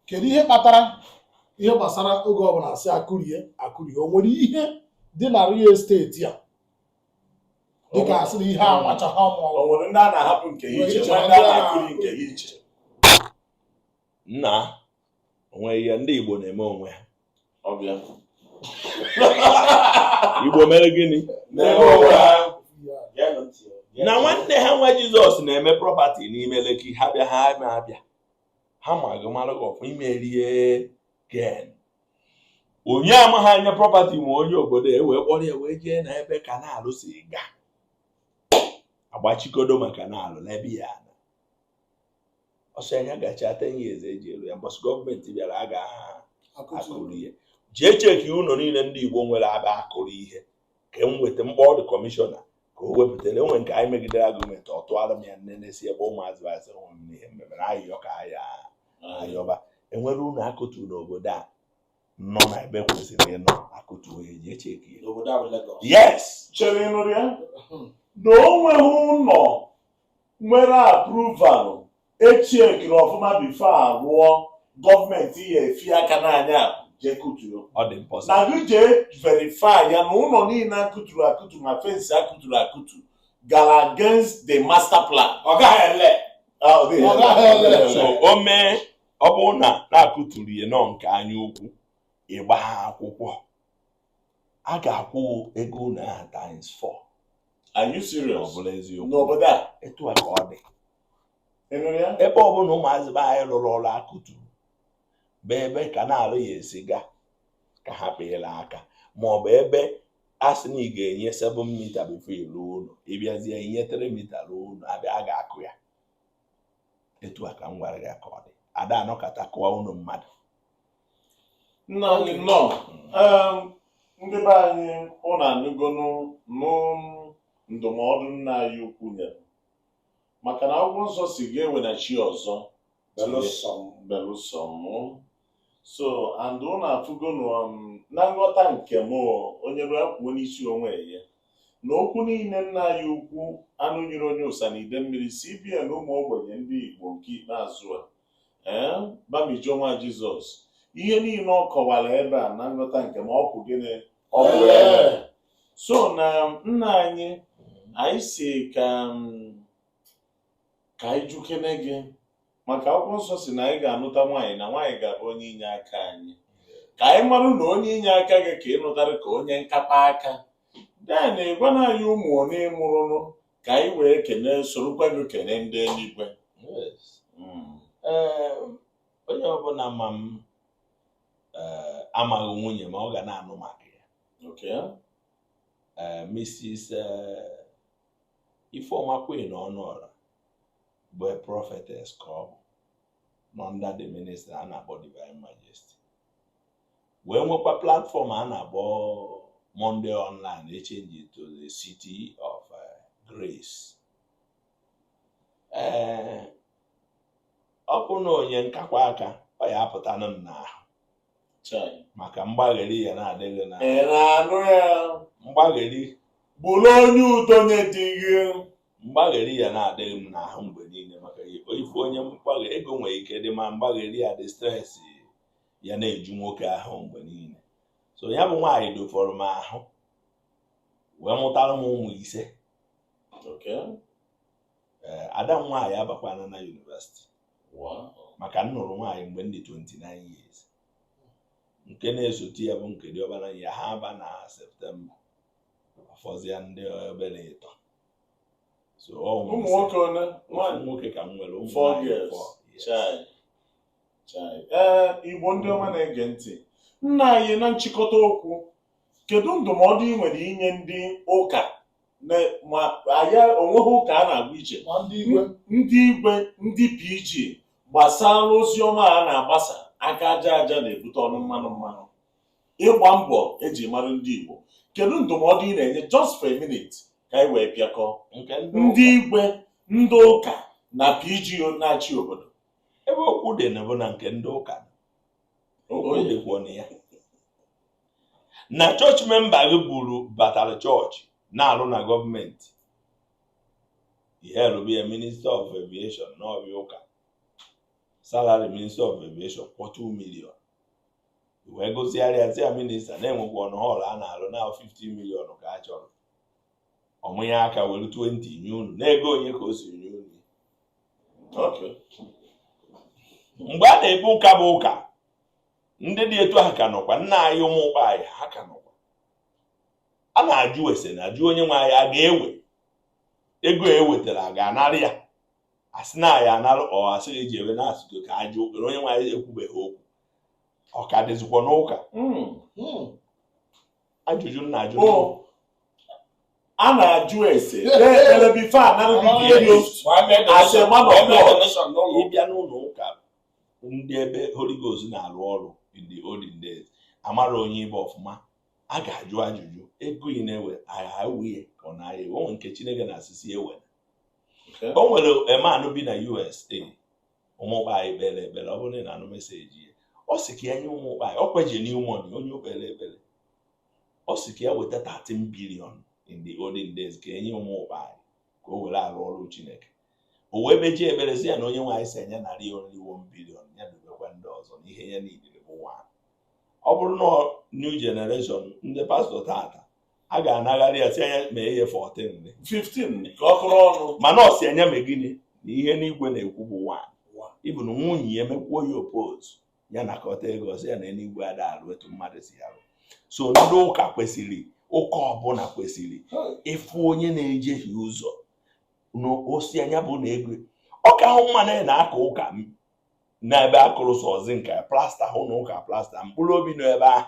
kedu ihe kpatara ihe gbasara oge ọbụla asị akụrie akụrie? O nwere ihe dị na real estate a dịka asị na ihe amacha ha ma O ọ nwere ndị a na-ahapụ nke ha iche, nwee ndị a na-akụri nke ha iche? Nna, onwe ihe ndị Igbo na-eme onwe ha. Ọbịa. Igbo mere gịnị? Na-eme onwe ha. Ya. Geenụ ntị o. Geenụ Na ntị. nwanne ha nwa Jizọs na-eme property n'ime Lekki, ha bịa, ha na-abịa, ha ma gị, mara gị ọfụ, imerie gen onye amaghị anya property, ma onye obodo e wee kpọrọ ya wee jee na ebe canal si ga agbachikodo ma canal n'ebe ya na ọsọ anya gacha 10 years eji elu ya. Mbọsị gọọmenti bịara, a ga Akụtu. akụrụ ihe. Jee check ụlọ niile ndị Igbo nwere aba akụrụ ihe, ka m weta mkpọ ọdụ kọmishọna ka o wepụtara enwe nke anyị megidere gọọmenti. Ọ tụọrọ m ya nnene si ebe ụmụazị asị onwe m n'ihe mmemme ayọ ka aya ayọba enwere ụlọ akụtu n'obodo a nọ na ebe kwesịrị ịnọ akụtu onye. Jee check ya. N'obodo a bụ Lagos. Yes. Chere, ịnụrụ ya na o nweghị ụlọ nwere approval echeckiri ọfụma before arụọ, gọọmenti ya efi aka n'anya jee kutuo. Ọ dị impossible. Na gị jee verify ya na ụlọ niile akụturu akụtu ma fence akụturu akụtu gara against the master plan. Ọ gaghị ele. Ah, ọ dịghị. Ọ gaghị ele. So o mee, ọ bụrụ na na-akụturu ya nọ nke anya ukwu, ịgba ha akwụkwọ, a ga-akwụ ego ụlọ ahụ times 4. Are you Ọ serious? bụla eziokwu. N'obodo a? Etu a ka ọ dị. Ị nụrụ ya? Ebe ọbụla ụmụazị be anyị rụrụ ọrụ akụturu bụ ebe ka na-alụ ya esi ga ka ha kpeela aka, ma ọ bụ ebe a sị na ị ga-enye 7 meter before ịlụ ụlọ, ịbịazie inye 3 meter ruo ụlọ, abịa a ga-akụ ya. Etu a ka m gwara gị ka ọ dị. Ada anọkọta kụọ ụlọ mmadụ. Nna anyị nnọọ. Ndị be anyị, ụnụ anụgonu nụ ndụmọdụ nna anyị ukwu nyere, maka na akwụkwọ nsọ si ga-ewe na chi ọzọ Belụsọ m. Belụsọ mụ. So and ụnụ afụgonu na nghọta nke m, onye ruo kwuo n'isi onwe ya na okwu niile nna anyị ukwu anụ nyere onye ụsa na ide mmiri CBN ụmụ ogbenye ndị Igbo nke ikpeazụ a, ee, Bamijo nwa Jizọs, ihe niile ọ kọwara ebe a, na nghọta nke m, ọ kwụ gịnị? Ọ bụ ebe so na nna anyị, anyị si ka anyị jukene gị, maka akwụkwọ nsọ si na anyị ga-anụta nwaanyị na nwaanyị ga-abụ onye inye aka anyị, ka anyị marụ na onye inye aka gị ka ị nụtara ka onye nkapa aka den gwana anyị ụmụ one mụrụnụ, ka anyị wee kene, sorokwa gị kene ndị eluigwe. Yes. Ee, onye ọbụla ma m, ee, amaghị nwunye ma ọ ga na-anụ maka ya. Ee, Mrs. Ifeoma Queen Ọnụọra bụ a prophetess ka ọ bụ nọ under the ministry a na-akpọ Divine Majesty, wee nwekwa platform a na-akpọ Monday Online, echange to the City of Grace. Ee, ọ bụ na onye nkakwa aka ọ ya apụtanụ m n'ahụ. Chai. Maka mgbagheri ya na-adịghị na Ị na-anụ ya? Mgbagheri. Bụrụ onye udo nye di gị. Mgbagheri ya na-adịghị m n'ahụ mgbe niile, maka ife onye mgbagheri ego nwere ike dị, ma mgbagheri ya dị, stress ya na-eju nwoke ahụ mgbe niile. So ya bụ nwaanyị dofọrọ m ahụ wee mụtara m ụmụ 5. Ee, ada m nwaanyị abakwana na university. Maka m nụrụ nwaanyị mgbe m dị 29 years. Nke na-esote ya bụ nke diọkpara ya, ha aba na September, ọfọzịa ndị obere ịtọ. So ọ Ụmụ ụmụ nwoke one? Ofu Nwaanyị? nwoke ka m nwere, ụmụ Four nwaanyị girls. four, yes. Chai. Chai. Ee, Igbo ndị ọma na-ege ntị, nna anyị, na nchịkọta okwu, kedu ndụmọdụ ị nwere inye ndị ụka ma anyị onweghị ụka a na-agwa iche? Ma ndị igwe. Ndị igwe, ndị PG, gbasara ozi ọma a na-agbasa, aka aja aja na-ebute ọnụ mmanụ mmanụ, ịgba mbọ eji mara ndị Igbo, kedu ndụmọdụ ị na-enye, just for a minute, ka anyị wee pịakọ? Nke ndị Ndị ụka. igwe, ndị ụka na PG na-achị obodo. Ebe okwu dị na bụ na nke ndị ụka, okwu dịkwa na ya na chọọchị member gị buru batara chọọchị na-arụ na gọọmenti, ihe rụbụ ya minister of aviation n'ọbịa ụka, salary minister of aviation kwọ 2 million, wee gụzigharịa ya minister na-enwekwa ọnụ hall a na-arụ na 50 million ka a chọrọ, ọmụnye aka were 20 nye unu n'ego onye ka o si nye unu. Mgbe a na-ebu ụka bụ ụka, ndị dị etu ahụ ka nọkwa, nna anyị, ụmụ ụkpa anyị, ha ka nọkwa. A na-ajụ ese na ajụ onye nwe anyị a ga-ewe ego e wetara, a ga-anara ya, asị na ya anara, ọ asị eji ebe na-asị ka ajụ okpere onye nwe anyị ekwubeghị okwu, ọ ka dịzikwa n'ụka. Ajụjụ m na-ajụ. O a na-ajụ ese kpee ekpere before anara gị ego. As a man of God. Ịbịa n'ụlọ ụka ndị ebe Holy Ghost na-arụ ọrụ in the olden days, amara onye ibe ọfụma, a ga-ajụ ajụjụ ego ị na-ewe, agha ewe ka ọ na-aya ewe. O nwere nke Chineke na-asịsị ewe. O nwere a man bi na USA, ụmụkpa anyị kpere ekpere. Ọ bụrụ na ị na-anụ message ya, ọ sị ka ya nye ụmụkpa anyị, ọ kweje new money, onye okpere ekpere, ọ sị ka ya weta 13 billion in the olden days ka enye ụmụkpa anyị ka o were arụ ọrụ Chineke. O wee mejie ekpere sị ya na onye nwaanyị si enye narị only 1 billion, ya dobekwa ndị ọzọ na ihe ya niile bụ nwa. Ọ bụrụ na new generation ndị pastọ tata, a ga-anagharị ya, si anya mee ihe 14. 15 ka ọ kụrụ ọnụ. Mana ọ si anya mee gịnị na ihe n'igwe na-ekwu bụ 1, ịbụ na nwunye ya emekwuo ya oppose, ya nakọta ego, ọsị ya na eluigwe ada alụ etu mmadụ si arụ. So ndị ụka kwesịrị, ụka ọbụla kwesịrị ịfụ onye na-ejehie ụzọ n'osi anya bụ na ego ọ ka hụ mma na ị na-aka ụka n'ebe akụrụ sọzi nke plaster hụ na ụka plaster mkpụrụ obi nọ ebe ahụ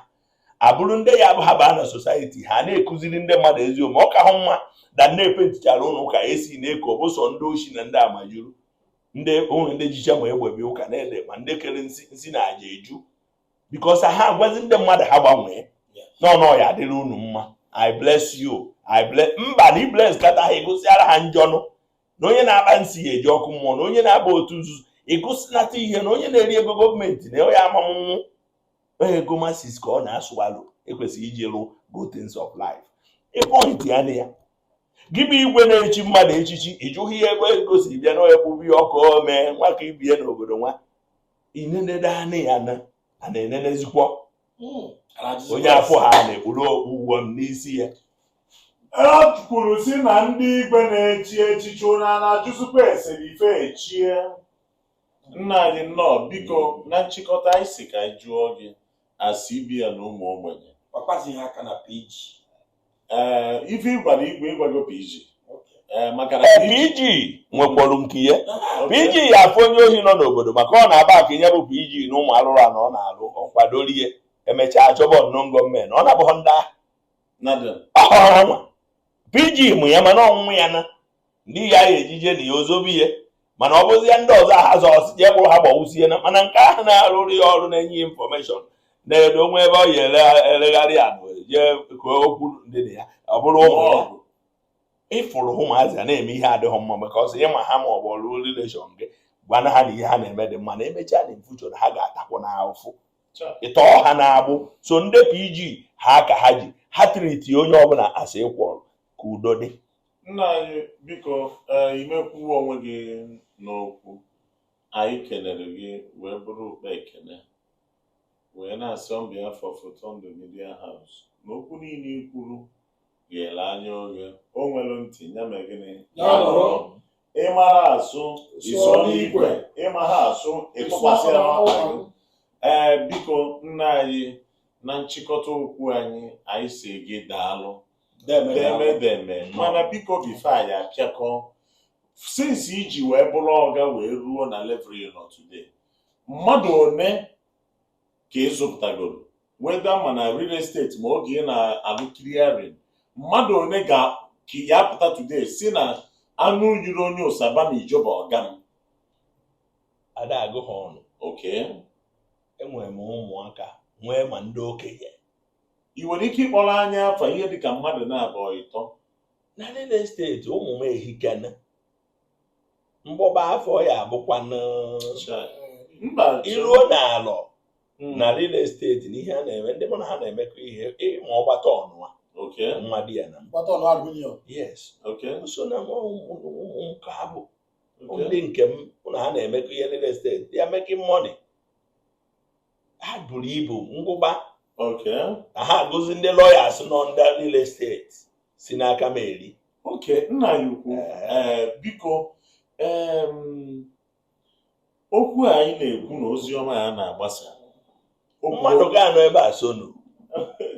abụrụ ndị ya bụ ha baa na society, ha na-ekụziri ndị mmadụ eziokwu. Ọ ka hụ mma na na-epentichara ụlọ ụka esi na-eko bụsọ ndị oshi na ndị amajuru, ndị onwe ndị jicha ma egbe bịa ụka na-ede, ma ndị kere nsi nsi na aja eju, because ha agwazi ndị mmadụ ha gbanwee n'ọnụ ya adịrị unu mma. I bless you, I bless mba na i bless kata ha, egosiara ha njọnụ na onye na-akpa nsị ya eji ọkụ mmụọ, na onye na-aba otu nzuzo ịgụsịnata ihe, na onye na-eri ego gọọmenti na onye amamnwụ ego masses ka ọ na-asụ alụ ekwesịghị iji rụ good things of life. Ị point ya na ya gị bụ igwe na-echi mmadụ echichi, ịjụghị ihe ebe ego si bịa na onye kpụbi ya ọkụ o mee nwa ka ibie n'obodo nwa inenede anị ya na a na-enenezikwa onye afọ ha na-ekpuru okpu uwe m n'isi ya. E kwuru si na ndị igwe na-echi echichi ụra na-ajụzikwa ese ife echie. Nna anyị, nnọọ. Biko, na nchịkọta, anyị si ka anyị jụọ gị asị ibi ya na ụmụ ogbenye. Ọkpazighị aka na PG. Ee, ife ịgwara igwe, ịgwago PG, ee, maka na PG nwekwara nke ya. PG ya afụ onye ohi nọ n'obodo maka ọ na-aba aka ya bụ PG na ụmụ arụrụ a na ọ na-alụ ọ kwadoro ihe emechaa chọba unknown gunmen, ọ na-abụghọ ndị agha. Nada. Ọhọrọ nwa PG mụ ya, mana ọnwụnwụ ya na ndị ya ya ejije na ya ozobe ihe, mana ọ bụzi ya ndị ọzọ ha zọ ọsị jee kpụrụ ha gbawusie na, mana nke ahụ na-arụrụ ya ọrụ na-enye ya information na-edo onwe ebe ọ ya elegharị ya jee ka okwu ndị na ya ọ bụrụ ụmụ ya. Ịfụrụ ụmụazị a na-eme ihe adịghị mma maka ọsọ ịma ha ma ọ bụ ọrụ relation gị, gwana ha na ihe ha na-eme dị mma, na emechaa na future na ha ga-atakwa n'ahụfụ ịtọọ ha na-agbụ. So ndị PG ha ka ha ji ha treat onye ọbụla asị ịkwọrọ ka udo dị. Nna anyị, biko, ee, imekwuo onwe gị n'okwu. Anyị kelere gị wee bụrụ ukpe ekene wee na-asị on behalf of Otondo Media House na okwu niile i kwuru ga-ele anya oghe. O nwere ntị ya mee gịnị? Ya nụrụ. Ịmara asụ, ịsụọ n'ikwe. Ịma ha asụ, ịtụkwasị ya n'ọkpa gị. Ee, biko, nna anyị, na nchịkọta okwu anyị, anyị si gị daalụ, deme deme. Mana biko, before anyị apịakọ, since iji wee bụrụ ọga wee ruo na level ị nọ today, mmadụ one ka ị zụpụtagoro, weda ma na real estate ma oge ị na-alụ clearing, mmadụ one ga ka ya pụta today si na anụ yiri onye ụsaba na ijoba ọga m? Ada agụ ha ọnụ. Enwere m ụmụaka, nwee ma ndị okenye. Ị nwere ike ịkpọrọ anya afa ihe dịka mmadụ na-abụọ, ịtọ? Na real estate, ụmụ m ehikene mgbọba afọ ya abụkwanụ Mba. Iruo n'alọ na real estate na ihe a na-eme, ndị mụ na ha na-emekọ ihe, ịma ọgbata ọnụa nwa di ya na Gbata ọnụ aluminium. Yes. So na ụmụ nke ha bụ ndị nke m mụ na ha na-emekọ ihe real estate, they are making money, ha buru ibu ngụba na ha agụzi ndị lawyers nọ ndị real estate si n'aka m eri. Okay, nna ya ukwu. Ee, biko, okwu a anyị na-ekwu na ozi ọma ya na-agbasa Mmadụ ga-anọ ebe a sonu.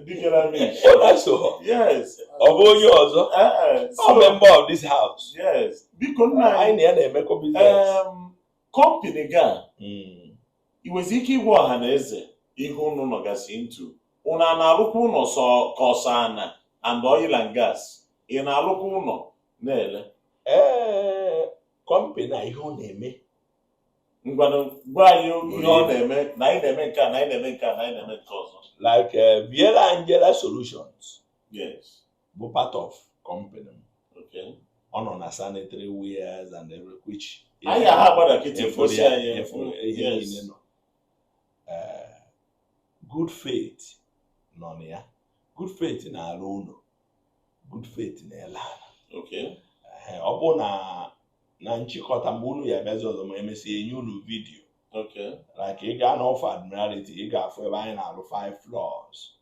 Dike Lamish. Ọ na-eso. Yes. Ọ bụ onye ọzọ. Eh, Ọ so member of this house. Yes, biko, nna anyị anyị, na ya na-emekọ business. Company ga ị nwezi ike ịgwa ọha na eze ihe unu nọgasị into? Unu a na-alụkwa ụlọ sọ ka ọsọ ana and oil and gas? Ị na-alụkwa ụlọ na-ele? Ee, company a, ihe ọ na-eme Ngwanụ, gwa anyị ihe ọ na-eme, na anyị na-eme nke a, na anyị na-eme nke a, na anyị na-eme nke ọzọ. Like Viera Angela Solutions bụ part of company m. Ọ nọ na sanitary wares and every which Anyị aha agbada kịtị efuru gosi ya anyị. Efuru ihe niile nọ. Good Faith nọ na ya. Good Faith na-arụ ụlọ, Good Faith na-ele ala. Ehe, ọ bụ na nchịkọta, mgbe unu ya abịazi ọzọ, ma emesịa, enye unu video. Like ị gaa n'off Admiralty, ị ga-afụ ebe anyị na-arụ five floors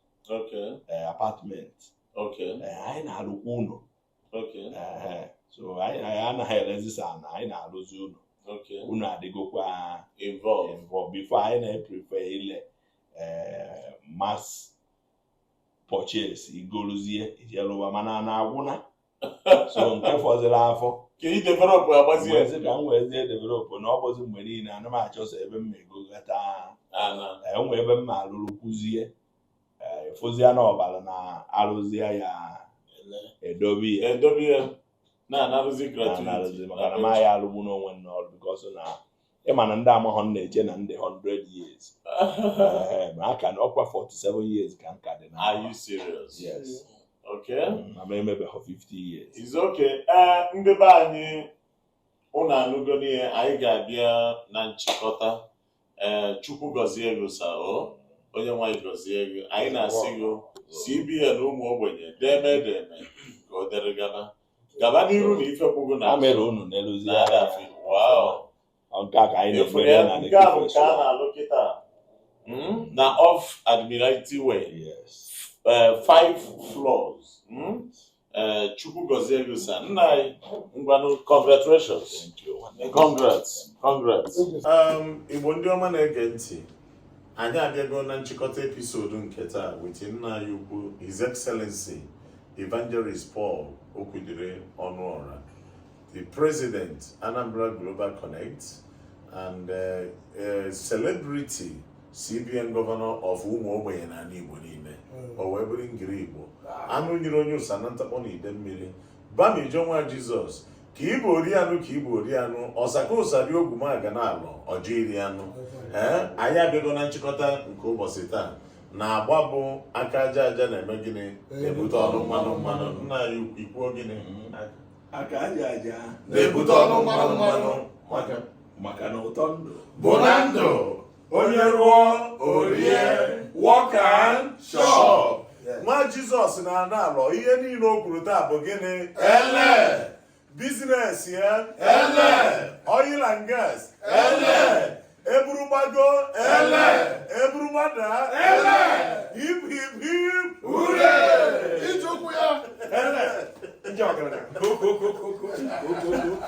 apartment. Anyị na-arụkwa ụlọ. Ehe, so anyị anaghị elezisa na anyị na-arụzi ụlọ. Unu adịgokwa involved. Involved. Before, anyị na-eprefer ile mass purchase, igoluzie ijelụwa, mana na-agwụna, so nke fọziri afọ Ka ị develop agbazie. Wezi ka m wezie develop na ọ bụzi mgbe niile ana m achọsọ ebe m ma egogata. Ana. Enwe ebe m ma alụrụ kwuzie, fụzie na ọbara na arụzie ya, edobe ya. Edobe ya na-anarụzi gratuity. Na-anarụzi, maka na m agha alụgbu n'onwe m n'ọrụ, because na ịma na ndị amaghọ m na-eche na ndị 100 years. Ee, ma aka na ọkwa 47 years ka m ka dị na. Are you serious? Yes. Okay. Na m emebeghị 50 years. It's okay. Ee, ndị be anyị, ụnụ anụgo n'ihe anyị ga-abịa na nchịkọta. Ee, Chukwu gọzie gị, sa o onye nwanyị gọzie gị. Anyị na-asị gị, CBN ụmụ ogbenye, deme deme ka o dere gaba gaba n'iru na ife kwugo na Ha mere unu n'eluzi na anya. Wow. Nke a ka anyị Efuru na-emere ya na nke a bụ Lekki nke a na-alụ kịta. Na off Admiralty Way. Yes. Five floors. Chukwu gọzie gị, sa nna anyị. Ngwanụ, congratulations. Thank you. Congrats, congrats. Igbo ndị ọma na-ege ntị, anyị abịago na nchịkọta episode nke taa with nna anyị ukwu, His Excellency Evangelist Paul Okwudire Ọnụọra, the President, Anambra Global Connect, and celebrity CBN Governor of ụmụ ogbenye n'ala Igbo niile. O wee bụrụ ngiri Igbo anụ nyere onye ụsa na ntakpọ na ide mmiri bamijo nwa Jizọs, ka ịbụ ori anụ, ka ịbụ ori anụ ọsaka ụsari ogwumaga na alọ ọjọ iri anụ. Ee, anyị abịago na nchịkọta nke ụbọchị taa na agba bụ aka aja aja na-eme gịnị? Na-ebute ọnụ mmanụ mmanụ. Nna anyị ukwu, ikwuo gịnị? Aka aja aja na-ebute ọnụ mmanụ mmanụ maka maka na ụtọ ndụ bụ na ndụ onye rụọ orie. Work and shop. Nwa Jizọs na-ana alọ, ihe niile o kwuru taa bụ gịnị? Ele. Business ya. Ele. Oil and gas. Ele. Eburu gbago. Ele. Eburu gbada. Ele. Hip hip hip. Hooray! Ije ụkwụ ya. Ele. Ndị ọgaranya. Go, go, go, go, go, go, go, go.